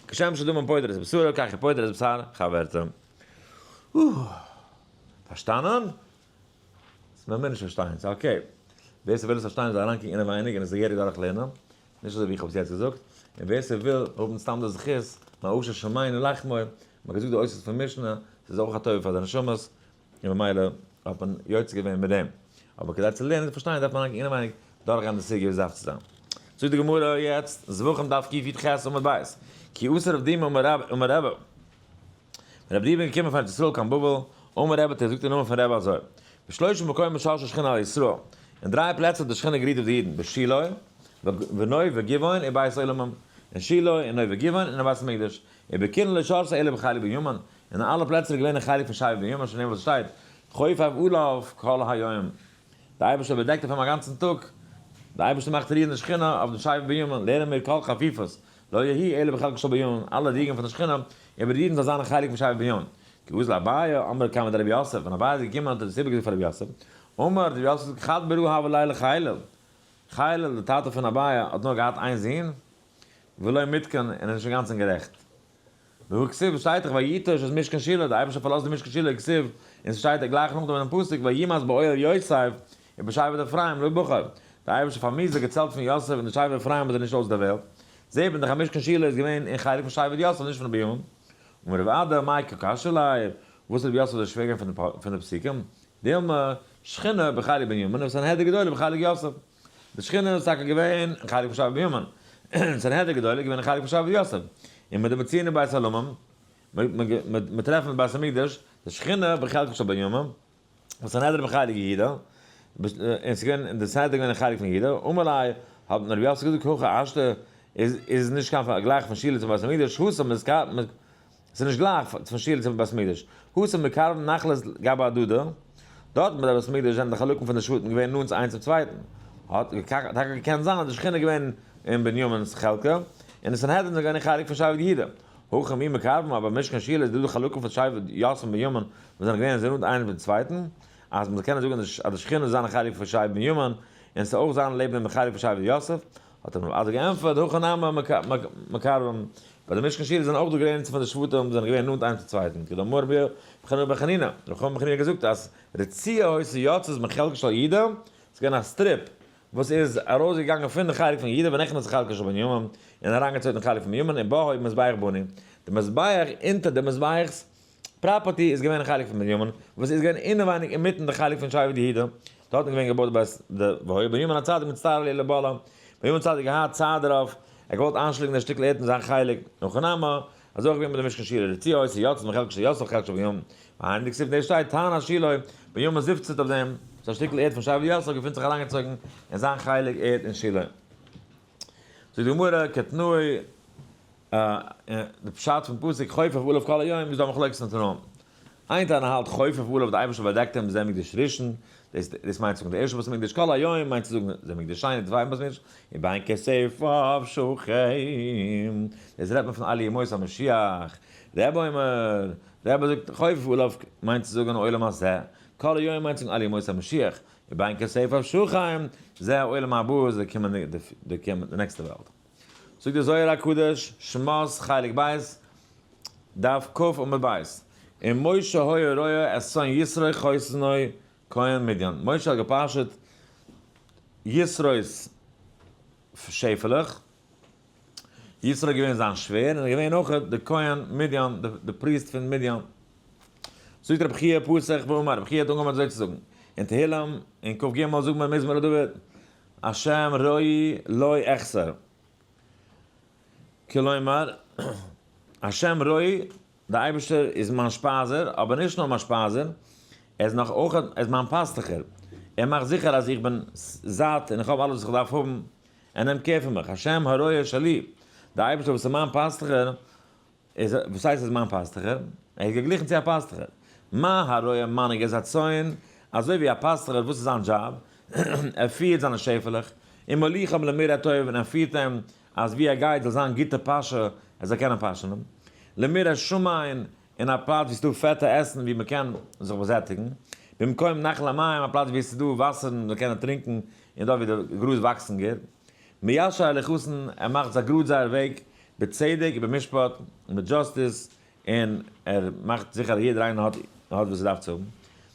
כשם שדמים פוטר את בשרו כך הוא פוטר את בשר חברתו. פארשטאנען? ס'מען מיר נישט פארשטיין, ס'איז okay. ווער ס'וויל עס פארשטיין זאל אריינקוקן אינעווייניג און עס געהעריג דורך לערנען, נישט אזוי ווי איך האב עס יעצט געזאגט, און ווער ס'וויל האבן סתם די זכות, מה עשו שמינו לחמו, מ'האט געזאגט די אותיות פון משנה, ס'איז אויך א טובה פאר די נשמות, און ממילא האט מען יוצא געווען מיט דעם. אבער כדי צו לערנען און פארשטיין דארף מען אינעווייניג דורכגיין די סוגיא ווי עס דארף צו זיין. זאגט די גמרא יעצט, זבחים דף קי"ח עמוד ב', כי אתא רב דימי אמר רבי, ווען רב דימי איז געקומען פון ארץ ישראל קיין בבל, אמר רבי האט ער געזאגט אין נאמען פון רבי אזוי, בשלושה מקומות שרתה שכינה על ישראל, אין דריי פלעצער האט די שכינה גערוהט אויף די אידן, בשילה, ונוב וגבעון ובית עולמים, אין שילה, אין נוב וגבעון און אין בית המקדש, ובכולן לא שרתה אלא בחלק בנימין, אין אלע פלעצער איז געווען א חלק פון שבט בנימין שנאמר וואס שטייט חופף עליו כל היום, די אייבערשטער באדעקט אויף אים א גאנצן טאג, די אייבערשטער מאכט רוען די שכינה אויף דעם שבט בנימין, לערנען מיר כל חפיפות לא יהי' אלא בחלקו של בנימין, אלע רואיגן פון די שכינה איבער די אידן זאל זיין א חלק פון שבט בנימין. כי אזל אביי אמרה קמיה דרב יוסף, ווען אביי איז געקומען האט ער דאס איבערגעזאגט פאר רב יוסף, אמר רב יוסף חד ברא הוה ליה לחיילא, חיילא דער טאטע פון אביי האט נאר געהאט איין זון, ולא מיתקן און איז נישט אינגאנצן גערעכט. והא כתיב שטייט דאך ויטוש את משכן שילה, דער אייבערשטער פארלאזט די משכן שילה כתיב, און ס'שטייט גלייך נאכדעם אינעם פסוק וימאס באוהל יוסף ובשבט אפרים לא בחר, דער אייבערשטער פארמיאוסט די געצעלט פון יוסף און די שבט אפרים האט ער נישט אויסדערוועלט, זעהט מען דאך אז משכן שילה איז געווען אין חלק פון שבט יוסף נישט פון בנימין. אמר רב אדא מאי קא קשיא ליה, וואס איז רב יוסף אזוי שווער געווען פון די פסוקים? דילמא, שכינה בחלק בנימין וסנהדרין גדולה בחלק יוסף. די שכינה איז טאקע געווען אין חלק פון שבט בנימין, און סנהדרין גדולה איז געווען אין חלק פון שבט יוסף. און מיט די מציון אין בית עולמים, מיר טרעפן אין בית המקדש, די שכינה בחלק של בנימין, וסנהדרין בחלק יהודה, און ס'איז געווען, און די סנהדרין געווען אין חלק פון יהודה, אמר ליה, האט רבי יוסף געזאגט, הכי השתא, איז נישט קיין פארגלייך פון שילה צום בית המקדש, התם איז ס'איז נישט גלייך פון שילה צום בית המקדש, התם מקרבין נחלות גבי הדדי, דארט ביי די בית המקדש זענען די חלקים פון די שבטים געווען נאנט איינס צום צווייטן, האט טאקע געקענט זיין אז די שכינה איז געווען אין בנימין'ס חלקה, און די סנהדרין זענען געווען אין חלק פון שבט יהודה. הכא מי מקרבין, אבער משכן שילה איז דא די חלקים פון שבט יוסף און בנימין וואס זענען געווען אזוי נאנט איינער מיטן צווייטן, אז מ'זאל קענען זאגן אז די שכינה איז זיין חלק פון שבט בנימין, און ס'זאל אויך זיין לעבן דעם חלק פון שבט יוסף, האט אים רב אדא געענטפערט, הכא נמי מקרבין, ביי די משכן שילה זענען אויך די גרעניצן פון די שבטים זענען געווען נאנט איינס צום צווייטן, כדאמר רבי חנינא בן חנינא, רבי חנינא בן חנינא האט געזאגט אז רצועה היתה יוצאת מחלקו של יהודה, ס'איז געווען א strip וואס איז ארויסגעגאנגען פון די חלק פון יהודה ונכנס לחלקו של בנימין, און אריינגעצויגן אין חלק פון בנימין, ובה היה מזבח בנוי, די מזבח אונטער די מזבח'ס property איז געווען א חלק פון בנימין, וואס איז געווען אינעווייניג אינמיטן די חלק פון שבט יהודה, דארט איז געווען געבויט בית די והיה בנימין הצדיק מצטער עליה לבלע, בנימין הצדיק געהאט צער דערויף, ער האט געוואלט איינשלינגען די שטיקל ערד אין זיין חלק, הכא נמי, אזוי אויך געווען מיט די משכן שילה, רצועה היתה יוצאת מחלקו של יוסף לחלקו של בנימין, והיינו דכתיב דא שטייט תען השילוה, בנימין זיפצט אויף דעם, ס'איז א שטיקל ערד פון שבט יוסף געפינט זיך אריינגעצויגן אין זיין חלק ערד אין שילה. זאגט די גמרא, כתנאי, די פשט פון פסוק חופף עליו כל היום איז דא מחלוקת אין תנאים. איין תנא האלט חופף עליו די אייבערשטער באדעקט אים זה מקדש ראשון, דאס דאס מיינט צו זאגן די ערשטע בית המקדש, כל היום מיינט צו זאגן זה מקדש שני, די צווייטע בית המקדש, ובין כתפיו שכן, דאס רעדט מען פון אלע ימות המשיח, רבי אומר, רבי זאגט חופף עליו מיינט צו זאגן עולם הזה, כל היום מיינט צו זאגן אלע ימות המשיח, ובין כתפיו שכן, זה העולם הבא, זה די נעקסטע וועלט. זאגט דער זוהר הקדוש, שמות חלק ב', דף כ עמוד ב', ומשה היה רועה את צאן יתרו חותנו כהן מדין, משה האט געפאשעט יתרו'ס שעפעלעך, יתרו איז געווען זיין שווער און איז געווען אויך די כהן מדין, די priest פון מדין. זאגט רבי חייא פתח ואמר, רבי חייא האט אנגעהויבן אזוי צו זאגן, אין תהילים אין כ"ג זאגט מען מזמור לדוד, השם רועי לא אחסר. כלומר, השם רועי, דער אייבערשטער איז מיין שפייזער, אבער נישט נאר מיין שפייזער, ער איז נאך אויך, ער איז מיין פאסטוכער. ער מאכט זיכער אז איך בין זאט און איך האב אלעס וואס איך דארף האבן, ער נעמט care פון מיך. השם הרועה שלי, דער אייבערשטער וואס איז מיין פאסטוכער, איז וואס הייסט איז מיין פאסטוכער? ער איז געגליכן צו א פאסטוכער. מה הרועה מנהיג את הצאן, אזוי ווי א פאסטוכער וואס איז זיין דזשאב? ער פירט זיינע שעפעלעך, ומוליכם למרעה טוב און ער פירט אים אז ווי ער גייט זאל זיין גוטע פאשע, ער זאל קענען פאשענען. למרעה שמן, אין א פלאץ ווי ס'איז דא פעטע עסן ווי מ'קען זיך באזעטיגן. במקום נחלי מים, א פלאץ ווי עס איז דא וואסערן מ'זאל קענען טרינקען און דארט ווי די גראז וואקסן גוט. מיישר הליכותן, ער מאכט זיי גראד זייער וועג, בצדק ובמשפט, מיט justice, און ער מאכט זיכער אז יעדער איינער האט האט וואס ער דארף צו האבן.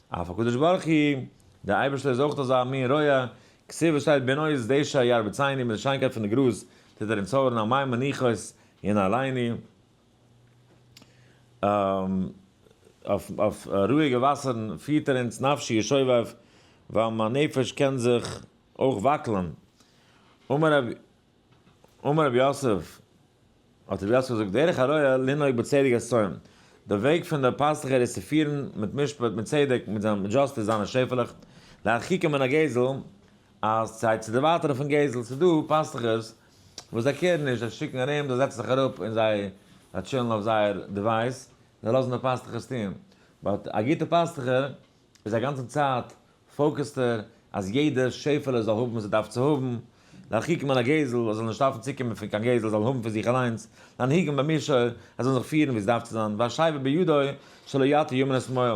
אף הקדוש ברוך הוא, דער אייבערשטער איז אויך אזא מין רועה, כתיב וואס שטייט בנאות דשא ירביצני, מיט די שיינקייט פון די גראז טוט ער אונז הארן, על מי מנוחות ינהלני, אויף רואיגע וואסערן פירט ער אונז, נפשי ישובב, ווייל מיין נפש קען זיך אויך וואקלען. אמר רבי אמר רבי יוסף, האט רבי יוסף געזאגט, דרך הרועה לנהוג בצדק את צאנו, די וועג פון דער פאסטוכער איז צו פירן מיט משפט, מיט צדק, מיט זיין justice זיינע שעפעלעך, להרחיקם מן הגזל, אז זיי צו דערווייטערן פון גזל, ס'איז דא פאסטוכערס וואס זיי care ן נישט, זיי שיקן ארום, זיי זעצן זיך אראפ און זיי chill ן אויף זייער device, זיי לאזן די פאסטוכערס טון, but א גוטע פאסטוכער איז א גאנצע צייט focus ט ער אז יעדע שעפעלע זאל האבן וואס ער דארף צו האבן, להרחיקם מן הגזל, ער זאל נישט דארפן צוקומען פון קיין גזל, זאל האבן פון זיך אליינס, להנהיגם במישור, ער זאל זיך פירן ווי עס דארף צו זיין, והשבר בידו שלא יטה ימין ושמאל,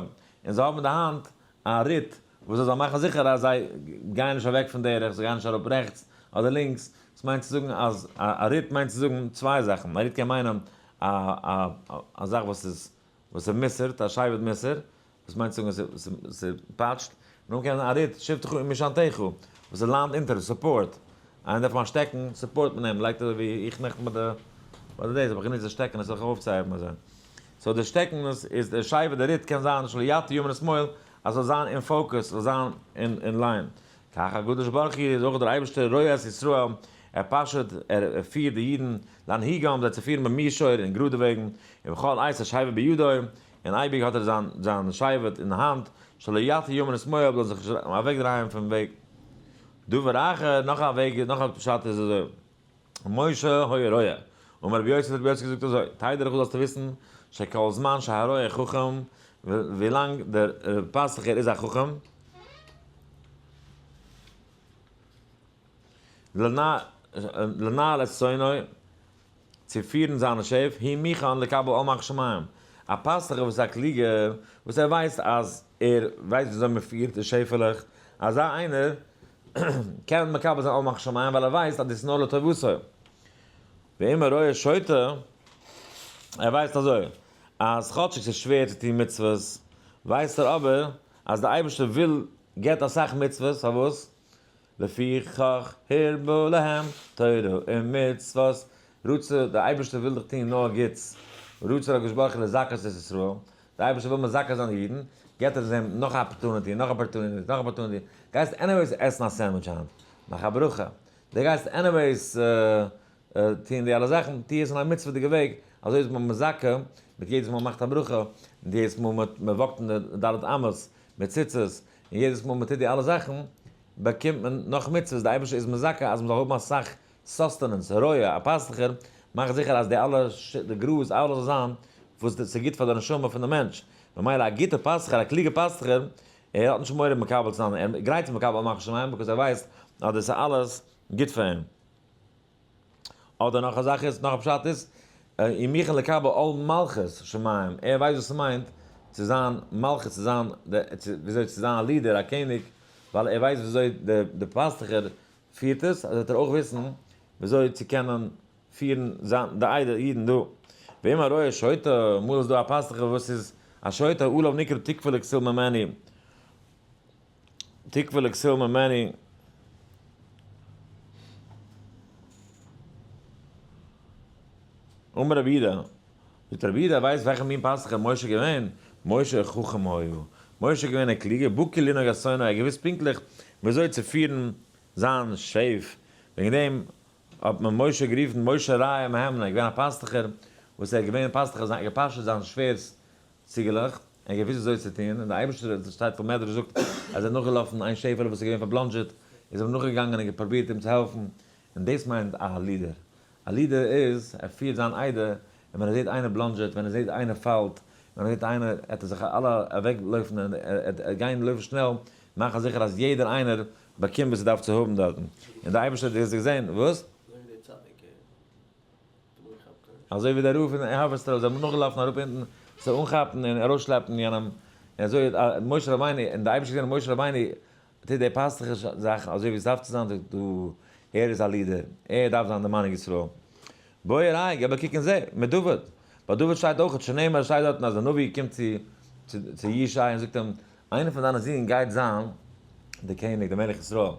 און זיי האבן אין די האנט א רוט וואס ער זאל מאכן זיכער אז זיי גייען נישט אוועק פון דרך, זיי גייען נישט אראפ רעכטס אדער לינקס, דאס מיינט צו זאגן אז א רוט מיינט צו זאגן צוויי זאכן, א רוט קען מיינען א א זאך וואס איז וואס איז מוסר'ט, א שבט מוסר, וואס מיינט צו זאגן ס'פאטשט, נאכדעם קען זיין א רוט שבטך ומשענתך, וואס איז לאנד אונטער, support, איינער דארף מיין שטעקן, support מען אים, לייגט אזוי ווי איך נעכטן ביי די ביי די דעיס האב איך גענוצט די שטעקן עס זיך אויפצוהייבן אזוי, so די שטעקן איז די שבט די רוט קען זיין שלא יטו ימין ושמאל אז ס'זאל זיין אין focus, ס'זאל זיין אין line. כך הקדוש ברוך הוא איז אויך דער אייבערשטער רועה את ישראל, ער פאשעט, ער פירט די אידן, להנהיגם, זיי צו פירן במישור, אין גראדע וועגן, ובכל עת השבט בידו, און אייביג האט ער זיין זיין שבט אין האנט, שלא יטו ימין ושמאל, זאל זיך נישט אוועקדרייען פון וועג. דבר אחר, נאך א וועג, נאך א פשט איז אזוי. משה היה רועה. אמר רבי יוסי האט רבי יוסי געזאגט אזוי, תדע לך זאלסטו וויסן, שכל זמן שהרועה חכם, ווילאנג דער פאסטוכער איז א חכם, לנהל את צאנו, צו פירן זיינע שעף, הוא מוכן לקבל עול מלכות שמים. א פאסטוכער וואס איז א קלוגער, וואס ער ווייסט אז ער ווייסט וויאזוי מען פירט די שעפעלעך, אזא איינער קען מקבל זיין עול מלכות שמים ווייל ער ווייסט אז דאס איז נאר לטובתו. ואם הרועה שוטה, ער ווייסט אזוי, אז כאטשיג ס'איז שווער צו טון מצוות, ווייסט ער אבער אז דער אייבערשטער וויל געבט אסאך מצוות, פארוואס? לפיכך הרבה להם תורה ומצוות, רצה, דער אייבערשטער וויל דיך טון נאר גוטס, רצה הקדוש ברוך הוא לזכות את ישראל, דער אייבערשטער וויל מזכה זיין די אידן, געבט ער זיי נאך א opportunity, נאך opportunity, נאך opportunity, גייסט anyways עסן א sandwich היינט, מאך א ברכה, דו גייסט anyways טון די אלע זאכן, טו עס אין א מצוה'דיגע וועג, אזוי איז מען מזכה, מיט יעדעס מאל מ'מאכט א ברכה, מיט יעדעס מאל מען walk ט אין די ד' אמות, מיט ציצית, און יעדעס מאל מען טוט די אלע זאכן, באקומט מען נאך מצוות, די אייבערשטער איז מזכה אז מען זאל האבן אסאך sustenance, רועה, א פאסטוכער, מאכט זיכער אז די אלע די גראז אלעס זאל זיין וואס ס'איז גוט פאר די נשמה פון די מענטש, ממילא א גוטע פאסטוכער, א קלוגע פאסטוכער, ער האט נישט מורא מקבל צו זיין, ער איז גרייט צו מקבל מלכות שמים, because ער ווייסט אז דאס איז אלעס גוט פאר אים. אדער נאך א זאך איז, נאך א פשט איז, הוא מוכן לקבל עול מלכות שמים, ער ווייסט וואס ס'מיינט צו זיין מלכות, צו זיין, וויאזוי צו זיין א leader, א קעניג, ווייל ער ווייסט וויאזוי די פאסטוכער פירט עס, אזוי וועט ער אויך וויסן וויאזוי צו קענען פירן זיין די עדה אידן דא. ואם הרועה שוטה, אמאל איז דא א פאסטוכער וואס איז א שוטה, עליו נקרא תקפה לכסיל ממני, תקפה לכסיל ממני. אמר רבי יהודה, זאגט רבי יהודה, ווייסט וועלכע מין פאסטוכער משה געווען? משה חכם היה, משה איז געווען א קלוגער, בקי לנהוג את צאנו, ער האט געוואוסט פונקטליך וויאזוי צו פירן זיין שעף, וועגן דעם האט מען משה גערופן משה רעיא מהימנא, ער איז געווען א פאסטוכער וואס ער איז געווען פאסטוכער, ער האט געפאשעט זיין שווער'ס ציגעלעך, ער האט געוואוסט וויאזוי צו טון, און דער אייבערשטער, עס שטייט פון מדרש זאגט אז ער איז נאכגעלאפן איין שעפעלע וואס איז געווען פארבלאנדזשעט, איז אים נאכגעגאנגען און געפרובירט אים צו העלפן, און דאס מיינט א leader, א leader איז, ער פירט זיין עדה, און ווען ער זעט איינער בלאנדזשעט, ווען ער זעט איינער פאלט, ווען ער זעט איינער, עט ער זיך אלע אוועק לויפן און ער גיין לויפן שנעל, מאכן זיכער אז יעדער איינער באקומט וואס ער דארף צו האבן דארטן. און דער אייבערשטער האט דאס געזען, וואס? אזוי ווי דער רב אין האווערסטראו, זיי האבן נאכגעלאפן אראפ אונטן צו אנכאפן און ארויסשלעפן יענעם, און אזוי האט משה רבינו, און דער אייבערשטער האט געזען אז משה רבינו טוט די פאסטוכישע זאכן אזוי ווי עס דארף צו זיין, זאגט דא, ער איז א leader, ער דארף זיין דער מנהיג ישראל. בוא וראה, געב א קוק און זע, מדוד. ביי דוד שטייט אויך, שנאמר שטייט דארטן אז דער נביא קומט צו צו ישי און זאגט אים, איינער פון דיינע זין גייט זיין דער קעניג, דער מלך ישראל.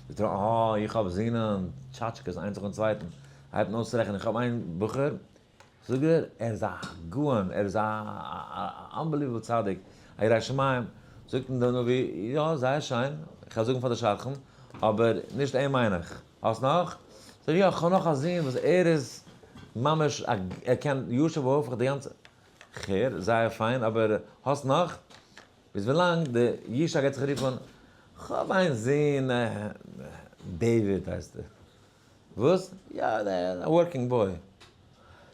זאגט ער, אה, איך האב זינען, טשאטשקעס, איינס נאכן צווייטן. הייבט אן אויסצורעכענען, איך האב איין בחור, זאגט ער, ער איז א גאון, ער איז א unbelievable צדיק, א ירא שמים, זאגט אים דער נביא, יא, זייער שיין, איך וועל זאגן פאר די שדכן, אבער נישט אים מיין איך, האסט נאך? זאגט ער, יא, איך האב נאך א זון וואס ער איז ממש א, ער קען ישר והפך די גאנצע, כ'הער, זייער פיין, אבער האסט נאך? ביז ווילאנג די ישי גייט זיך רופן, כ'האב איין זון, דעיוויד הייסט ער. וואס? יא, א working boy.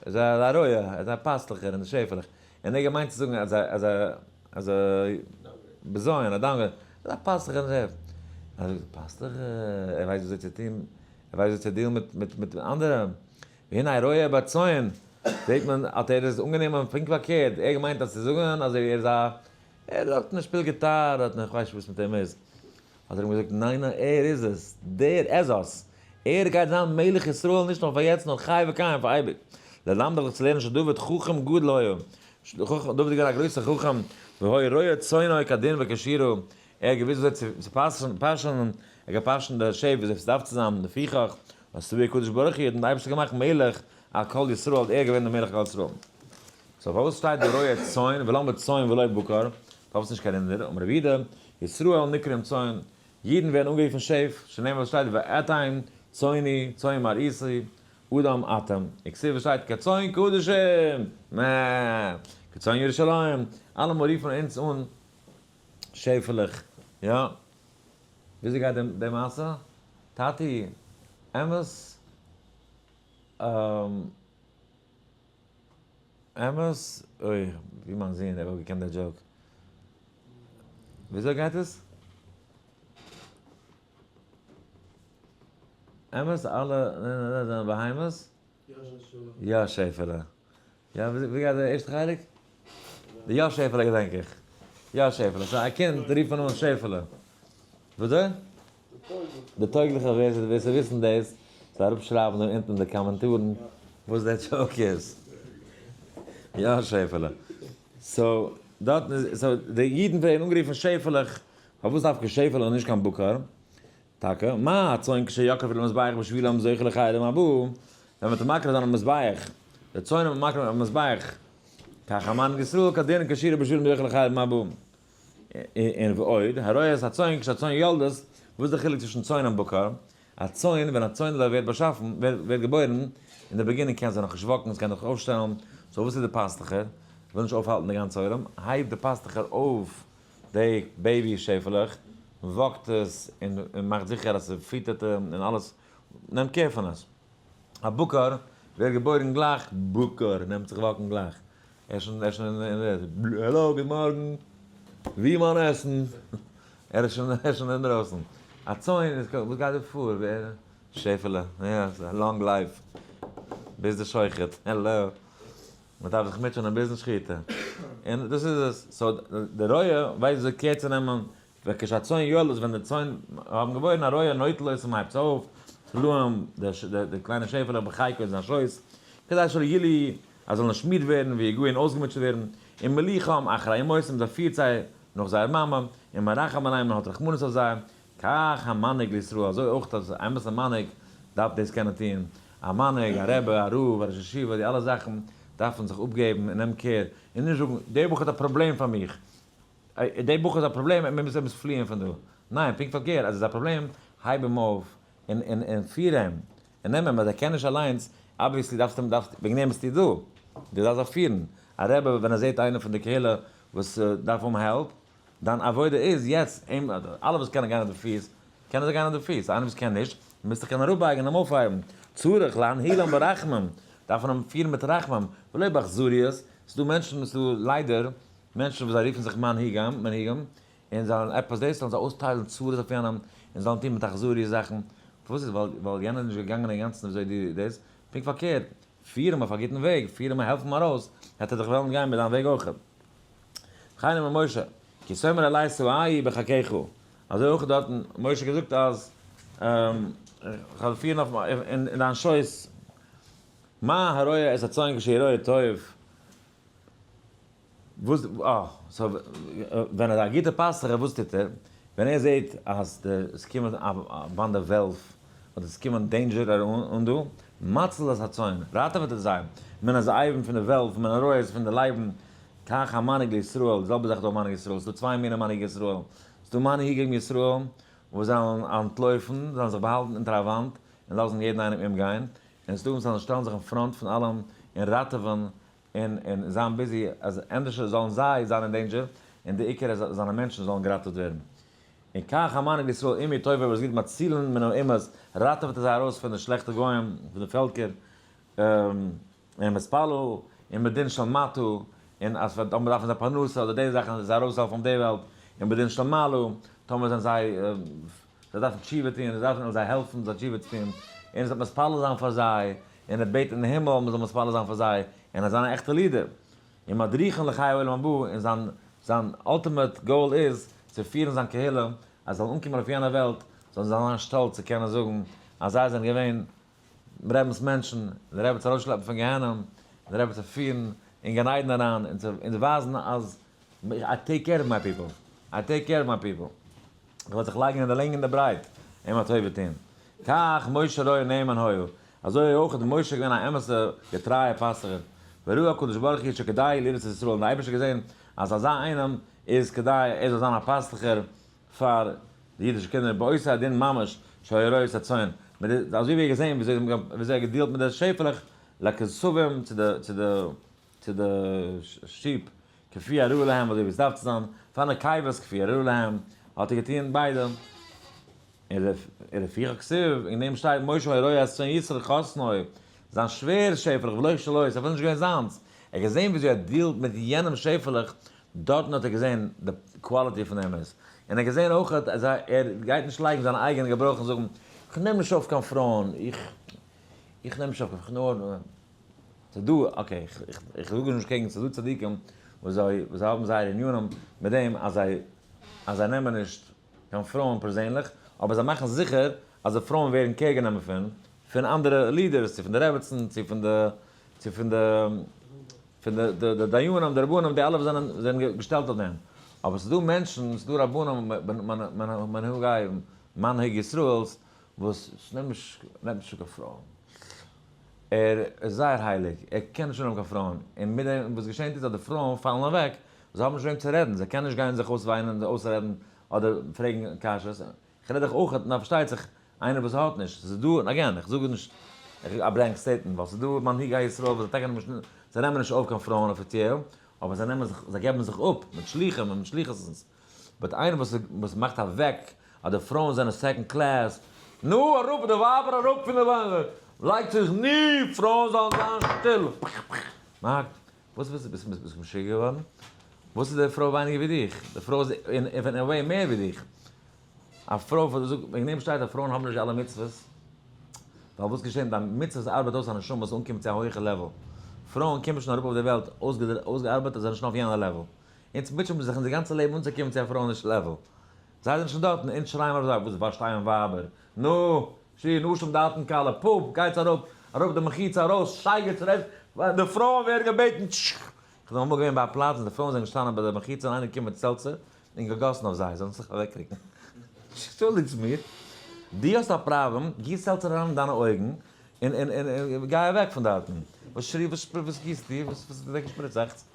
איז א רועה, ער איז א פאסטוכער אין די שעפעלעך. און ער געמיינט צו זאגן אז א אז א אז א בזיון, א downgrade. ער איז א פאסטוכער אין די שעפ. ער זאגט, פאסטוכער? ער ווייסט וויאזוי צו טון, ער ווייסט וויאזוי צו deal ן מיט מיט מיט אנדערע. והנה רועה בצאן, זעט מען האט ער עס אנגענומען פונקט פארקערט. ער געמיינט אז צו זאגן אז ער איז א, ער האט נישט שפילט גיטאר, האט נישט, כ'ווייס נישט וואס מיט אים איז. האט ער אים געזאגט, ניין ניין ער איז עס, דער עזות, ער גייט זיין מלך ישראל נישט נאר פאר יעצט נאר חי וקיים פאר אייביג. ללמדך זיך צו לערנען שדוד חכם גדול היה, דוד איז געווען א גרויסער חכם, והיה רועה צאנו כדין וכשירו, ער האט געוואוסט וויאזוי צו פאשענען, ער האט געפאשענט די שעף וויאזוי עס דארף צו זיין, לפיכך עשאוהו הקדוש ברוך הוא, האט אים די אייבערשטער געמאכט מלך על כל ישראל, ער איז געווען דער מלך על כל ישראל. so פארוואס שטייט דא רועה צאן ולמה צאן ולא בקר? פארוואס נישט קיין רינדער? אמר רבי יהודה, ישראל נקראים צאן, אידן ווערן אנגערופן שעף, שנאמר וואס שטייט ואתם צאני צאן מרעיתי אדם אתם, וכתיב וואס שטייט כצאן קדשים, מע, כצאן ירושלים, אלעמאל רופן אונז אן שעפעלעך, יא? וויאזוי גייט די מעשה? טאטי, אמת? אמת? אוי, ווי מיין זון, ער וואלט געקענט די joke. וויאזוי גייט עס? אמת אלע זענען בהמות? יא שעפעלע. יא ווי גייט די ערשטע חלק? די יא שעפעלע געדענק איך. יא שעפעלע. so א קינד רופט מען אן שעפעלע. וויאזוי? די טויגליכע ווער ס'וויסן דאס זאל אראפשרייבן דא אונטן אין די קאמענטארן וואס די joke איז. יא שעפעלע. so דארטן איז so די אידן ווערן אנגערופן שעפעלעך. פארוואס דווקא שעפעלע און נישט קיין בקר? טאקע, מה הצאן כשיקריבו למזבח בשבילם זוכה לחיי עולם הבא, ווען מ'וועט מקריב זיין א מזבח, די צאן וועט מען מקריב זיין א מזבח, כך המנהיג ישראל כדין כשירה בשבילם זוכה לחיי עולם הבא. און ועוד, הרואה את הצאן כשהצאן יולדות, וואס איז די חילוק צווישן צאן און בקר? א צאן, ווען א צאנעלע ווערט באשאפן, ווערט געבוירן, אין די beginning קען זי נאכנישט walk ן, זי קען נאך אויפשטעלן, so וואס איז די פאסטוכער? וויל נישט אויפהאלטן די גאנצע עולם, הייבט די פאסטוכער אויף די baby שעפעלעך, walk ט עס און מאכט זיכער אז ס'פיטערט אים און אלעס, נעמט care פון עס. א בקר ווערט געבוירן גלייך, בקר נעמט זיך walk ן גלייך, ער איז שוין ער איז שוין אין די, העלא גוט מארגן, ווי מיין עסן? ער איז שוין ער איז שוין אינדרויסן. א צאן איז וואס גייט דא פאר? ווער? שעפעלע, יא, long life, ביז די שוחט, העלא. מען דארף זיך מוטשענען ביזן שחיטה, און דאס איז עס, so די רועה ווייסט וויאזוי care צו נעמען, וכשהצאן יולדות ווען די צאן האבן געבוירן הרועה נוטל אותם הייבט זיי אויף, תלוים די קליינע שעפעלעך בחיקו אין זיין שויס, כדי שלא יכלו אז זאלן נישט מיד ווערן ויגעו און אויסגעמוטשעט ווערן, ומוליכם אחרי אמותם זיי פירט זיי נאך זייער מאמע, ומרחם עליהם און האט רחמנות אויף זיי, כך המנהיג לישראל, אזוי אויך אז א אמת'ע מנהיג דארף דאס קענען טון, א מנהיג, א רבי, א רב, א ראש ישיבה, די אלע זאכן דארפן זיך אפגעבן און נעמען care, און נישט זאגן, דער בחור האט א פראבלעם פאר מיך, דער בחור איז א פראבלעם, ער מוז עפעס פליען פון דא, ניין, פונקט פארקערט, אז עס איז א פראבלעם, הייב אים אויף און און און פיר אים, און נעם אים, אז ער קען נישט אליינס, obviously דארפסטו אים, דארפסט, וועגן דעם ביסטו דא, דו דארפסט זיי פירן, א רבי ווען ער זעט איינער פון די קהילה וואס דארף האבן help, דיין עבודה איז יעצט אים, אלע וואס קענען גיין אויף די פיס, קענען זיי גיין אויף די פיס, איינער וואס קען נישט, מוז זיך קענען אראפבייגן און אים אויפהייבן, צריך להנהילם ברחמים, דארף מען אים פירן מיט רחמים, ולא באכזריות, ס'איז דא מענטשן, ס'איז דא ליידער מענטשן וואס זיי רופן זיך מנהיגים, מנהיגים, און זיי זאלן עפעס דאס, זאלן זיי אויסטיילן צרות אויף יענעם, און זאלן טון מיט אכזריות זאכן, פארוואס איז, ווייל ווייל יענער איז נישט געגאנגען אינגאנצן וויאזוי דו דאס, פונקט פארקערט, פיר אים אויף א גוטן וועג, פיר אים און העלף אים ארויס, וועט ער דיך וועלן גיין מיט דיין וועג אויך. וכן אמר משה, כי תאמר אלי שאהו בחיקך, אזוי אויך האט דארטן משה געזאגט אז איך וועל פירן אויף אין דיין שויס, מה הרואה את הצאן כשהוא רועה טוב, וואס אה, so ווען ער איז א גוטער פאסטעכער וואס טוט ער? ווען ער זעט אז עס קומען א באנדע וועלף אדער עס קומען danger אן דא, מציל את הצאן, ראטעוועט ער זיי, מן הזאבים פון די וועלף, מן האריות פון די לייבן, כך המנהיג לישראל, די זעלבע זאך איז דא מנהיג ישראל, ס'איז דא צוויי מיני מנהיג ישראל, ס'איז דא מנהיגים ישראל וואס זאלן אנטלויפן, זאלן זיך באהאלטן אונטער א וואנט און לאזן יעדן איינעם אומגיין, און ס'איז דא וואס זאלן שטעלן זיך אין front פון אלעם און ראטעווען און און זיין busy אז ענדערש זאלן זיי זיין אין danger און די עיקר אז זיינע מענטשן זאלן געראטעוועט ווערן. און כך המנהיג לישראל אם הוא טוב וואס גיט מצילן מן האומות, ראטעוועט ער זיי ארויס פון די שלעכטע גוים, פון די פעלקער, און מתפלל און בדין של מטה, און אז ווען טאמער דארפן זיי פרנסה אדער די זאכן זיי ארויסהעלפן אויף די וועלט, און בדין של מעלה, טאמער זענען זיי זיי דארפן תשובה טון, זיי דארפן זיי העלפן זיי תשובה צו טון, און ער זאל מתפלל זיין פאר זיי, און ער בעט אין הימל מען זאל מתפלל זיין פאר זיי, און ער זיין א עכטע leader, און מדריכן לחיי העולם הבא, און זיין זיין ultimate goal איז צו פירן זיין קהילה אז זיי זאלן אנקומען אויף יענע וועלט, זאלן זיי זיין שטאלץ צו קענען זאגן אז זיי זענען געווען דעם רבינ'ס מענטשן, דער רבי צו ארויסשלעפן פון גיהנום, דער רבי צו פירן אין גן עדן אריין, און צו אונז ווייזן אז I take care of my people, I take care of my people, איך וועל זיך לייגן אין די לענג און די ברייט אים א טובה טון. כך משה רועה נאמן היה, אזוי אויך איז משה געווען א אמת'ע געטרייע פאסטוכער, וראה הקדוש ברוך הוא שכדאי לרעות את ישראל, און דער אייבערשטער האט געזען אז אזא איינעם איז כדאי ער זאל זיין א פאסטוכער פאר די אידישע קינדער באותו הדין ממש שהיה רועה את הצאן, מיט די אזוי ווי ער געזען וויאזוי וויאזוי ער האט געדילט מיט די שעפעלעך לכזבים צו די צו די צו די sheep כפי הראוי להם אזוי ווי עס דארף צו זיין, פאר נקבות כפי הראוי להם האט ער געטוען ביידע. און לפיכך כתיב, אין דעם שטייט משה היה רועה את צאן יתרו חתנו, זיין שווער'ס שעפעלעך ולא שלו, ס'איז אפילו נישט געווען זיינס, ער האט געזען וויאזוי ער דילט מיט יענעמ'ס שעפעלעך, דארטן האט ער געזען די quality פון דעם איז, און ער האט געזען אויך אז ער גייט נישט לייגן זיינע אייגענע געברויכן און זאגן, איך נעם נישט אויף קיין פרויען, איך איך נעם נישט אויף קיין, נאר ס'איז דא, okay, איך זאג נישט קעגן, ס'איז דא צדיקים וואס זיי וואס זיי האבן זייערע ענינים מיט דעם אז זיי אז זיי נעמען נישט קיין פרויען פערזענליך, אבער זיי מאכן זיכער אז די פרויען ווערן care גענומען פון פון אנדערע leaders, צו פון די רעבעצן, צו פון די צו פון די פון די די דיינים, די רבנים, די אלע וואס זענען זענען געשטעלט אויף דעם. אבער ס'איז דא מענטשן, ס'איז דא רבנים, מנהיגי מנהיג ישראל'ס, וואס נעמט נישט נעמט נישט קיין פרויען. ער איז זייער הייליג, ער קען נישט אננעמען קיין פרויען, און מיט דעם וואס געשענט איז אז די פרויען פאלן אוועק, זיי האבן נישט וועם צו רעדן, זיי קענען נישט גיין זיך אויסוויינען און אויסרעדן אדער פרעגן קשיות, איך רעד דאך אויך, נאר פארשטייט זיך איינער וואס האט נישט, ס'איז דא, און again, איך זאג נישט א blank statement, ווייל ס'איז דא מנהיגי ישראל וואס זיי טאקע נעמען נישט, זיי נעמען נישט אויף קיין פרויען אפיציעל, אבער זיי נעמען זיך, זיי געבן זיך אפ מיט שלוחים און מיט שליחות'נס, but איינער וואס וואס מאכט אוועק אז די פרויען זענען second class, נו אראפ די ווייבער אראפ פון די וואנט, לייגט זיך ני פרויען זאלן זיין שטיל, מ'האקט, וואס ביסטו ביסט ביסט משוגע געווארן? וואס איז די פרוי ווייניגער ווי דיך? די פרוי איז אין א way מער ווי דיך. א פרוי זאגט וועגן דעם שטייט אז פרויען האבן נישט אלע מצוות, ווייל וואס געשעט דיין מצוות ארבעט אויס א נשמה זאל אנקומען צו א הויכע level, פרויען קומען שוין אראפ אויף די וועלט אויסגעארבעט אז זיי זענען שוין אויף יענע level, אונז מוטשען מיר זיך אונזער גאנצע לעבן אנצוקומען צו א פרויענישע level, זיי זענען שוין דארטן, אונז שרייען אויף זיי, וואס פארשטייען ווייבער, נו, שי, נשים דעתן קלה, פאפ, גייטס אראפ, אראפ די מחיצה, ארויס, שייגעץ, רעדט, די פרויען ווערן געבעטן, טשש. כ'בין אמאל געווען ביי א פלאץ און די פרויען זענען געשטאנען ביי די מחיצה און איינער געקומען מיט seltzer און געגאסן אויף זיי, זיי זאלן זיך אוועקרוקן. אנטשולדיגטס מיר, דו האסט א פראבלעם, גיס seltzer אריין אין דיינע אויגן און און און גיי אוועק פון דארטן. וואס שרי וואס וואס גיסטו? וואס וואס איז די געשפריצעכטס?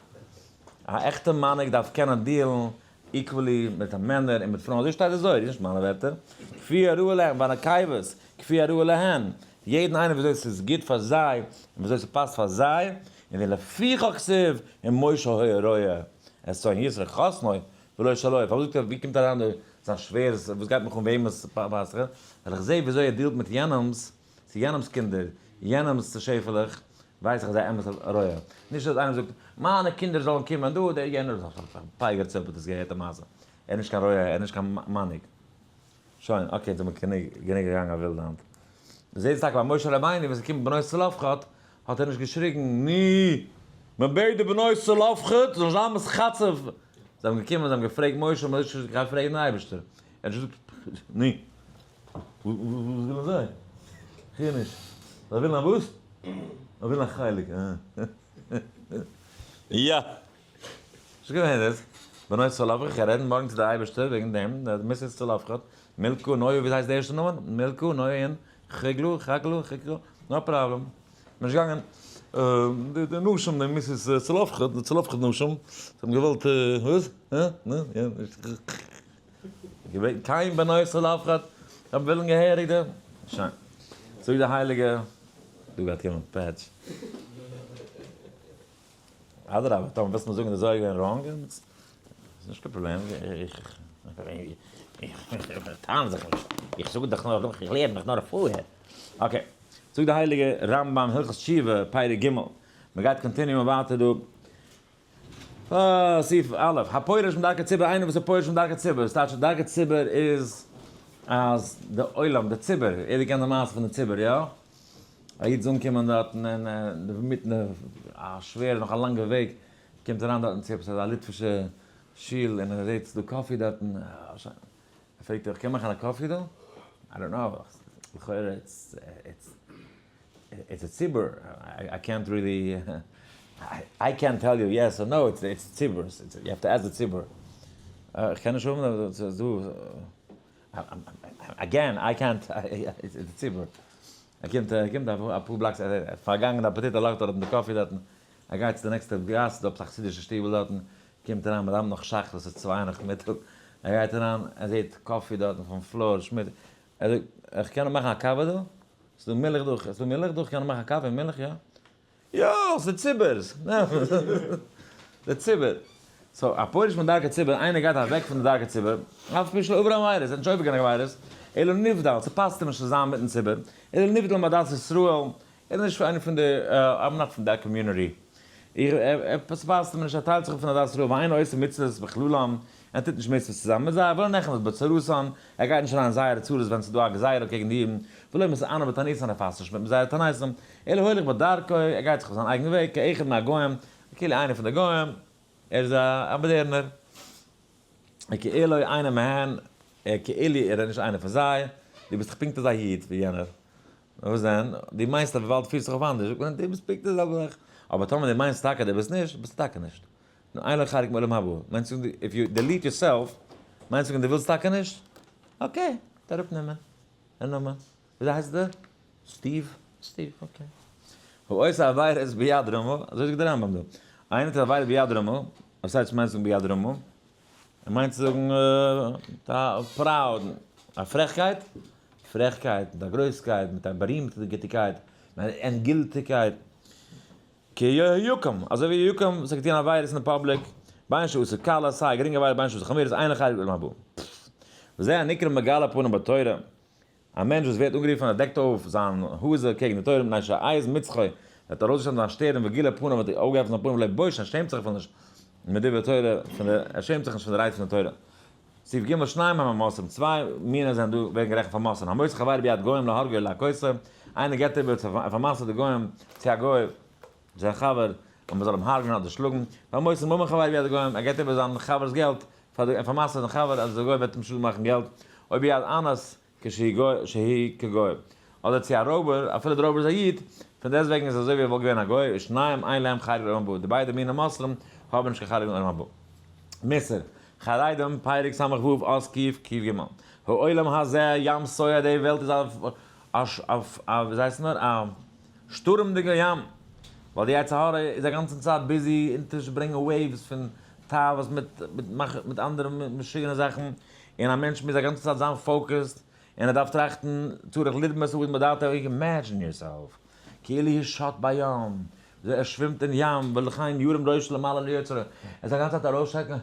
א עכטע מנהיג דארף קענען דיעלן equally מיט מענער און מיט פרויען, אזוי שטייט אין זוהר, נישט מיינע ווערטער, כפי הראוי להם והנקבות כפי הראוי להן, יעדן איינעם וויאזוי ס'איז גוט פאר זיי און וויאזוי ס'פאסט פאר זיי, און ולפיכך כתיב ומשה היה רועה את צאן יתרו חתנו ולא שלו, פארוואס זאגט ער ווי קומט אריין די זיין שווער'ס וואס גייט מיך אן וועמענס פאסט איך, ווייל איך זעה וויאזוי ער דילט מיט יענעמ'ס צו יענעמ'ס קינדער, יענעמ'ס שעפעלעך, ווייס איך אז ער אמת א רועה. נישט אז איינער זאגט, מיינע קינדער זאלן קומען דא, דער יענער איז א פייגער צעפעט עס געהערט א מעשה. ער איז נישט קיין רועה, ער איז נישט קיין מנהיג. שוין, okay, זעמיר גענוג געגאנגען א ווילדע האנט. דו זעסט טאקע ביי משה רבינו ווען ס'קומט בנות צלפחד, האט ער נישט געשריגן, ני! מ'בעט די בנות צלפחד זאלן זיין מתחצף! זיי האבן געקומען, זיי האבן געפרעגט משה, משה האט געזאגט, גיי פרעגן דעם אייבערשטער. ער האט נישט געזאגט, ני! וואס ווילן זיי? איך הער נישט. זיי ווילן א וואס? זיי ווילן א חלק. יא. נישט געווען דאס. בנות צלפחד, איך רעד מארגן צו די אייבערשטער וועגן דעם, די Mrs. צלפחד, מילכא, נועה, ווי הייסט די ערשטע נאמען? מילכא, נועה און חגלו, חגלו, חגלו, no problem. מען איז געגאנגען, די נשים, די Mrs. צלפחד, די צלפחד נשים, זיי האבן געוואלט, וואס? הא? נו? יא. געווען קיין בנות צלפחד, זיי ווילן געהעריג די, שוין. זאגט די הייליגע, דא גייט קומען פעטש. אדרבה, טאמער ווילסט מיר זאגן די זוהר איז געווען wrong, איז נישט קיין פראבלעם, איך טענה זיך נישט, איך זאג דאך נאר, איך לערן דאך נאר פארהער. okay, זאגט די הייליגע רמב ם הלכות תשובה פרק ג', מען גייט continue ען ווייטער דא. סעיף א', הפורש מדרכי ציבור, איינער וואס איז פורש מדרכי ציבור, ס'טייטש דרכי ציבור איז אז די עולם, די ציבור, יעדער קען די מעשה פון די ציבור, יא? א איד איז אנגעקומען דארטן אין מיטן א שווערע נאך א לאנגע וועג, קומט אריין דארטן צו עפעס אזא ליטווישע שול און ער זעט ס'איז דא coffee דארטן, שוין. פרעגט ער, איך קען מאכן א coffee דא? I don't know, לכאורה it's it's it's א ציבור, איי קענט ריעלי, איי קענט טעל יו yes or no, it's ציבור, you have to ask די ציבור. איך קען נישט האבן דא, again, איי קענט, it's די ציבור. ער קומט, ער קומט אפאר blocks, ער איז פארגאנגען די אפעטיט, ער לאכט דארט אין די coffee דארטן, ער גייט צו די נעקסטע גאס, דא עפעס א חסידישע שטיבל דארטן, קומט אריין, מ'דאווענט נאך שחרית, ס'איז 2 נאכמיטאג, ער גייט אריין, ער זעט coffee דארטן אויפן floor, שמירט, ער זאגט, איך קען מאכן א קאווע דא? ס'איז דא מילך דא, ס'איז דא מילך דא, איך קען מאכן א קאווע מילך, יא? יא, ס'איז ציבור'ס, די ציבור. so, א פורש מדרכי ציבור, איינער גייט אוועק פון די דרכי ציבור, אף פי שלא עבר עבירות, ער האט נישט עובר געווען קיין עבירות, אלא נבדל, ס'פאסט אים נישט צו זיין מיטן ציבור, אלא נבדל מעדת ישראל, ער איז נישט איינער פון די, I'm not פון that community. איך, עפעס פאסט אים נישט, ער טיילט זיך אפ פון עדת ישראל, ואינו עושה מצוות בכללם, ער טוט נישט מצוות צוזאמען מיט זיי, ולא נכנס בצרתן, ער גייט נישט אריין אין זייערע צרות ווען ס'איז דא א גזירה קעגן די אידן, ולא מתענה בתעניתן, ער פאסט נישט מיט מיט זייערע תעניתים, אלא הולך בדרכו, ער גייט זיך אויף זיין אייגן וועג, כאחד מהגוים, כאילו איינער פון די גוים, ער איז א מאדערנער. כאילו אינו מהן, ער כאילו ער איז נישט איינער פון זיי, דו ביסט דאך פונקט אזא איד ווי יענער. נו וואס דען? דו מיינסט אז וויבאלד דו פירסט זיך אויף אנדערש, זאגט מען דו ביסט פונקט די זעלבע זאך. אבער טאמער דו מיינסט טאקע דו ביסט נישט, ביסטו טאקע נישט. נו אין לו חלק מעולם הבא. מיינסט זאגן if you delete yourself, מיינסט זאגן דו ווילסט טאקע נישט? okay, אראפנעמען א נאמען. וויאזוי הייסט דער? סטיוו? סטיוו, okay. העושה עבירות ביד רמה, אזוי זאגט דער רמב ם דא. איינער טוט עבירות ביד רמה, וואס הייסט מיינסט זאגן ביד רמה? ער מיינט צו זאגן מיט א proud, א פרעכקייט, פרעכקייט, מיט א גרויסקייט, מיט א בארימטקייט, מיט א ענדגילטיגקייט. כיהויקים, אזוי ווי יהויקים וואס האט געטון עבירות אין די public, בין שעשה קלות, סיי גרינגע עבירות בין שעשה חמורות, אין לו חלק בעולם הבא. וזה הנקרא מגלה פנים בתורה, א מענטש וואס ווערט אנגערופן ער דעקט אויף זיין העזה קעגן די תורה מפני שהעז מצחו, ער האט ארויסגעשטעלט זיין שטערן וגילה פניו האט ער אויפגעעפנט זיין פנים ולא בוש ער שעמט זיך אפילו נישט מדברי תורה פון די ער שעמט זיך נישט פון די רייד פון די תורה. סעיף ג' שניים הם המוסרים, צוויי מינים זענען דא ווערן גערעכנט פאר מוסרים, המוסר חברו ביד גוים להרגו ולהכותו, איינער געבט איבער צו ער פאר'מסר'ט די גוים צו א גוי, זיין חבר, אז מען זאל אים הרג'נען אדער שלאגן, והמוסר ממון חברו ביד גוים, ער געבט איבער זיין חבר'ס געלט פאר די, ער פאר'מסר'ט זיין חבר אז די גוי וועט אים שאדן מאכן געלט, או ביד אנס כשהוא כגוי, אדער צו א רויבער, אפילו דער רויבער איז א איד, פון דעסטוועגן איז אזוי ווי ער וואלט געווען א גוי, ושניהם אין להם חלק לעולם הבא, די ביידע מיני מוסרים האבן נישט קיין חלק אין עולם הבא. מוסר, חרדים, פרק ס"ו אות ק' ק"ג. העולם הזה ים סוער די וועלט איז א א ווי הייסט נאר א שטורעמדיגע ים, ווייל די יצר הרע איז א גאנצן צייט busy אונטערצוברענגען waves פון תאוות מיט מיט אנדערע משוגענע זאכן, און א מענטש מוז א גאנצע צייט זיין focused, און ער דארף טראכטן, צריך לדמות האדם בדעתו, imagine yourself, כאילו הוא שט בים, וויאזוי ער שווימט אין ים, ולכן ירים ראשו למעלה ליוצרו, ער זאל א גאנצע צייט ארויסשטעקן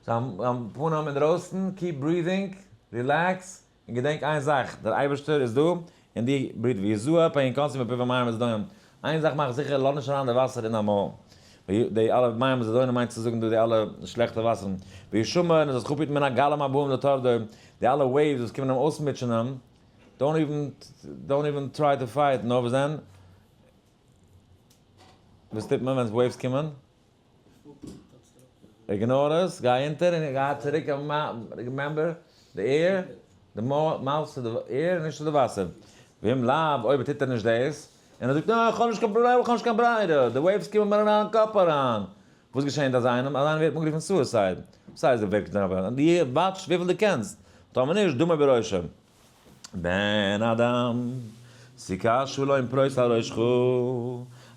זיין פנים אינדרויסן, keep breathing, relax, און געדענק איין זאך, דער אייבערשטער איז דא, און דו breathe ויזהר פן יכנסו בפיו המים הזדונים, איין זאך מאך זיכער, לאז נישט אריין די וואסער אין דיין מויל, די אלע מים הזדונים מיינט צו זאגן דא די אלע שלעכטע וואסערן, וישמר און זאלסט זיך אפהיטן מן הגלים הבאים לטורדו, די אלע waves וואס קומען אים אויסמוטשענען, don't even, don't even try to fight, נאר וואס דען? וואס טוט מען ווען waves קומען? ignore עס, גיי אונטער און גיי צוריק, remember, די ear, די mouth צו די air, נישט צו די וואסער. ואם לאו, אויב טוט ער נישט דאס, און ער זאגט, נא, איך האב נישט קיין פראבלעם, איך האב נישט קיין ברירה, די waves קומען מיר אריין אין קאפ אריין. וואס געשענט אז איינעם, אז איינער ווערט אנגערופן suicide? וואס הייסט די ווערקט זיין אבער, דו watch וויפיל דו קענסט, טאמער נישט, דמו בראשו. בן אדם, סוכת שלום פרוס על ראשך,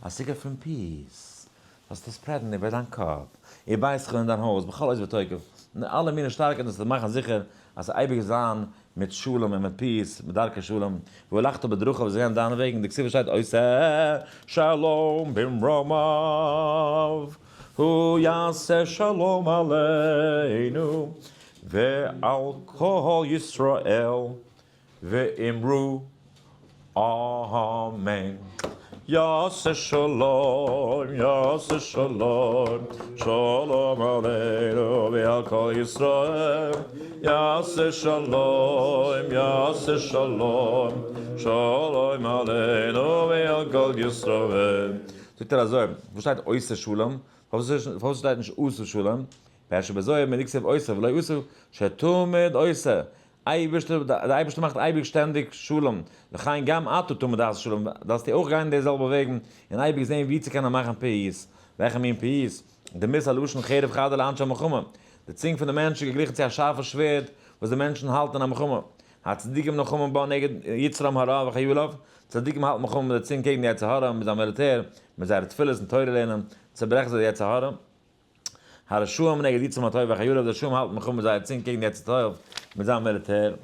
א סוכה פון peace, זאלסטו spread ן איבער דיין קאפ, וביתך אין דיין הויז, בכל עוז ותוקף, מיט אלע מיני שטארקייט זאלסטו מאכן זיכער אז ס'זאל אייביג זיין מיט שלום און מיט peace, מיט דרכי שלום, והלכת בדרכיו זאלסט גיין אין דיינע וועגן, דכתיב שטייט עושה שלום במרומיו, הוא יעשה שלום עלינו ועל כל ישראל ואמרו אמן. יעשה שלום, יעשה שלום, שלום עלינו ועל כל ישראל. יעשה שלום, יעשה שלום, שלום עלינו ועל כל ישראל. זאגט ער אזוי, וואס שטייט עושה שלום? פארוואס שטייט נישט עשה שלום? פירשו בזוהר מדכתיב עושה ולא עשה, שתמיד עושה. אייבערשטער, דער אייבערשטער מאכט אייביג שטענדיג שלום, וכן גם אתה תמיד תעשה שלום, דארפסטו אויך גיין די זעלבע וועגן און אייביג זען ווי צו קענען מאכן peace, וועלכע מין peace? דמות הלשון חרב חדה לאנשי מלחמה, די צונג פון די מענטש איז געגליכן צו א שארפע שווערד וואס די מענטשן האלטן אין א מלחמה, הצדיקים נלחמים בה נגד יצרם הרע וחייליו, צדיקים האלטן מלחמה מיט די צונג קעגן די יצר הרע מיט זיין מיליטער, מיט זייערע תפילות און תורה לערנען, צעברעכן זיי די יצר הרע. הרשעים נגד יצרם הטוב וחייליו, די רשעים האלטן מלחמה מיט זייער צונג קעגן די יצר טוב מיט זיין מיליטער.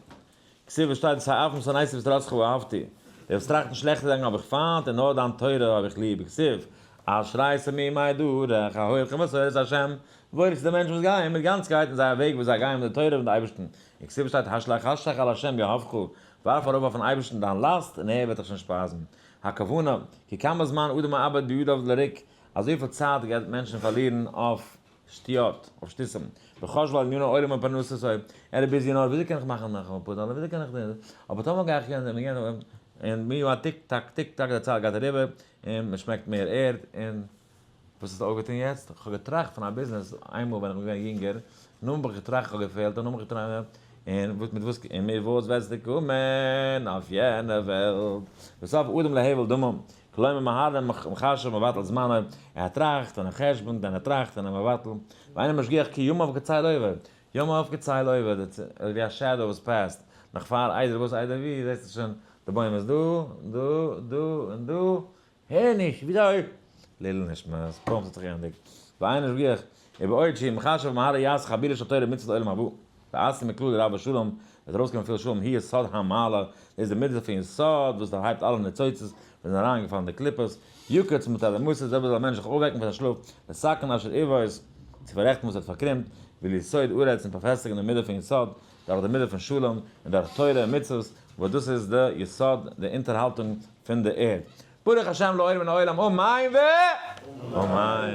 כתיב שטייט את האף משנאתי ותורתך אהבתי, די וואס טראכטן שלעכטע זאכן האב איך פיינט און נאר דיין תורה האב איך ליב, כתיב אשרי תמימי דרך ההולכים בתורת השם, וואויל איז צו די מענטשן וואס גייען מיט גאנצקייט אין זייער וועג וואס זיי גייען מיט די תורה פון די אייבערשטן, און כתיב שטייט השלך השלך על השם יהבך, ווארף ארויף אויפן אייבערשטן דיין לאסט און ער וועט דיך שוין שפייזן. הכוונה, כי כמה זמן אדם מאבד בידיו לריק, אזויפיל צייט גייט מענטשן פארלירן אויף שטויות, אויף שטותים, וחשבו על עניני עולם ופרנסתו, ער איז busy נאר וויאזוי קען איך מאכן נאך אפאר דאלער, וויאזוי קען איך דאס, אבער טאמער גיי איך יענעם און יענעם, און מי הוא א tick tock tick tock די צייט גייט אריבער, און מען שמעקט מער ערד, און וואס האסטו אויפגעטון יעצט? איך האב געטראכט פון א ביזנעס איינמאל ווען איך בין געווען יונגער, נאכדעם האב איך געטראכט איך האב געפעלט, און נאכדעם האב איך געטראכט, און וואס מיט וואס, און מיט וואס וועסטו קומען אויף יענע וועלט? וסוף אדם להבל דמם, כלומר מהרהר מחשב מבטל זמנו, ער טראכט און ער חשבונ'ט און ער טראכט און ער מבטל, ואינו משגיח כי ימיו כצל עובר, ימיו כצל עובר, ווי א shadow וואס פעסט, נאך פאר איידער וואס איידער ווי, זעסטו שוין די בוים איז דא, דא, דא, און דא, הער נישט, וויאזוי? לעילוי נשמת, בום ס'האט זיך געענדיגט, ואינו משגיח, ובעוד שהוא מחשב ומהרהר יעשה חבילה של תורה ומצוות לעולם הבא. ואתי מכללא רב שלום, וועט ארויסקומען פיל שלום, היא יסוד המעלה, דאס איז די מידה פון יסוד וואס דערהייבט אלע ניצוצות וואס זענען אריינגעפאלן אין די קליפות, יקוץ מתרדמתו, אזוי זאל א מענטש זיך אויפוועקן פון זיין שלאף, לתקן אשר עוות, צו פאררעכטן וואס ער האט פארקרומט, וליסוד ארץ און פארפעסטיגן די מידה פון יסוד, דורך די מידה פון שלום, און דורך תורה און מצוות, וואס דאס איז די יסוד, די אונטערהאלטונג פון די ערד. ברוך השם לעולם מן העולם, אמן ואמן.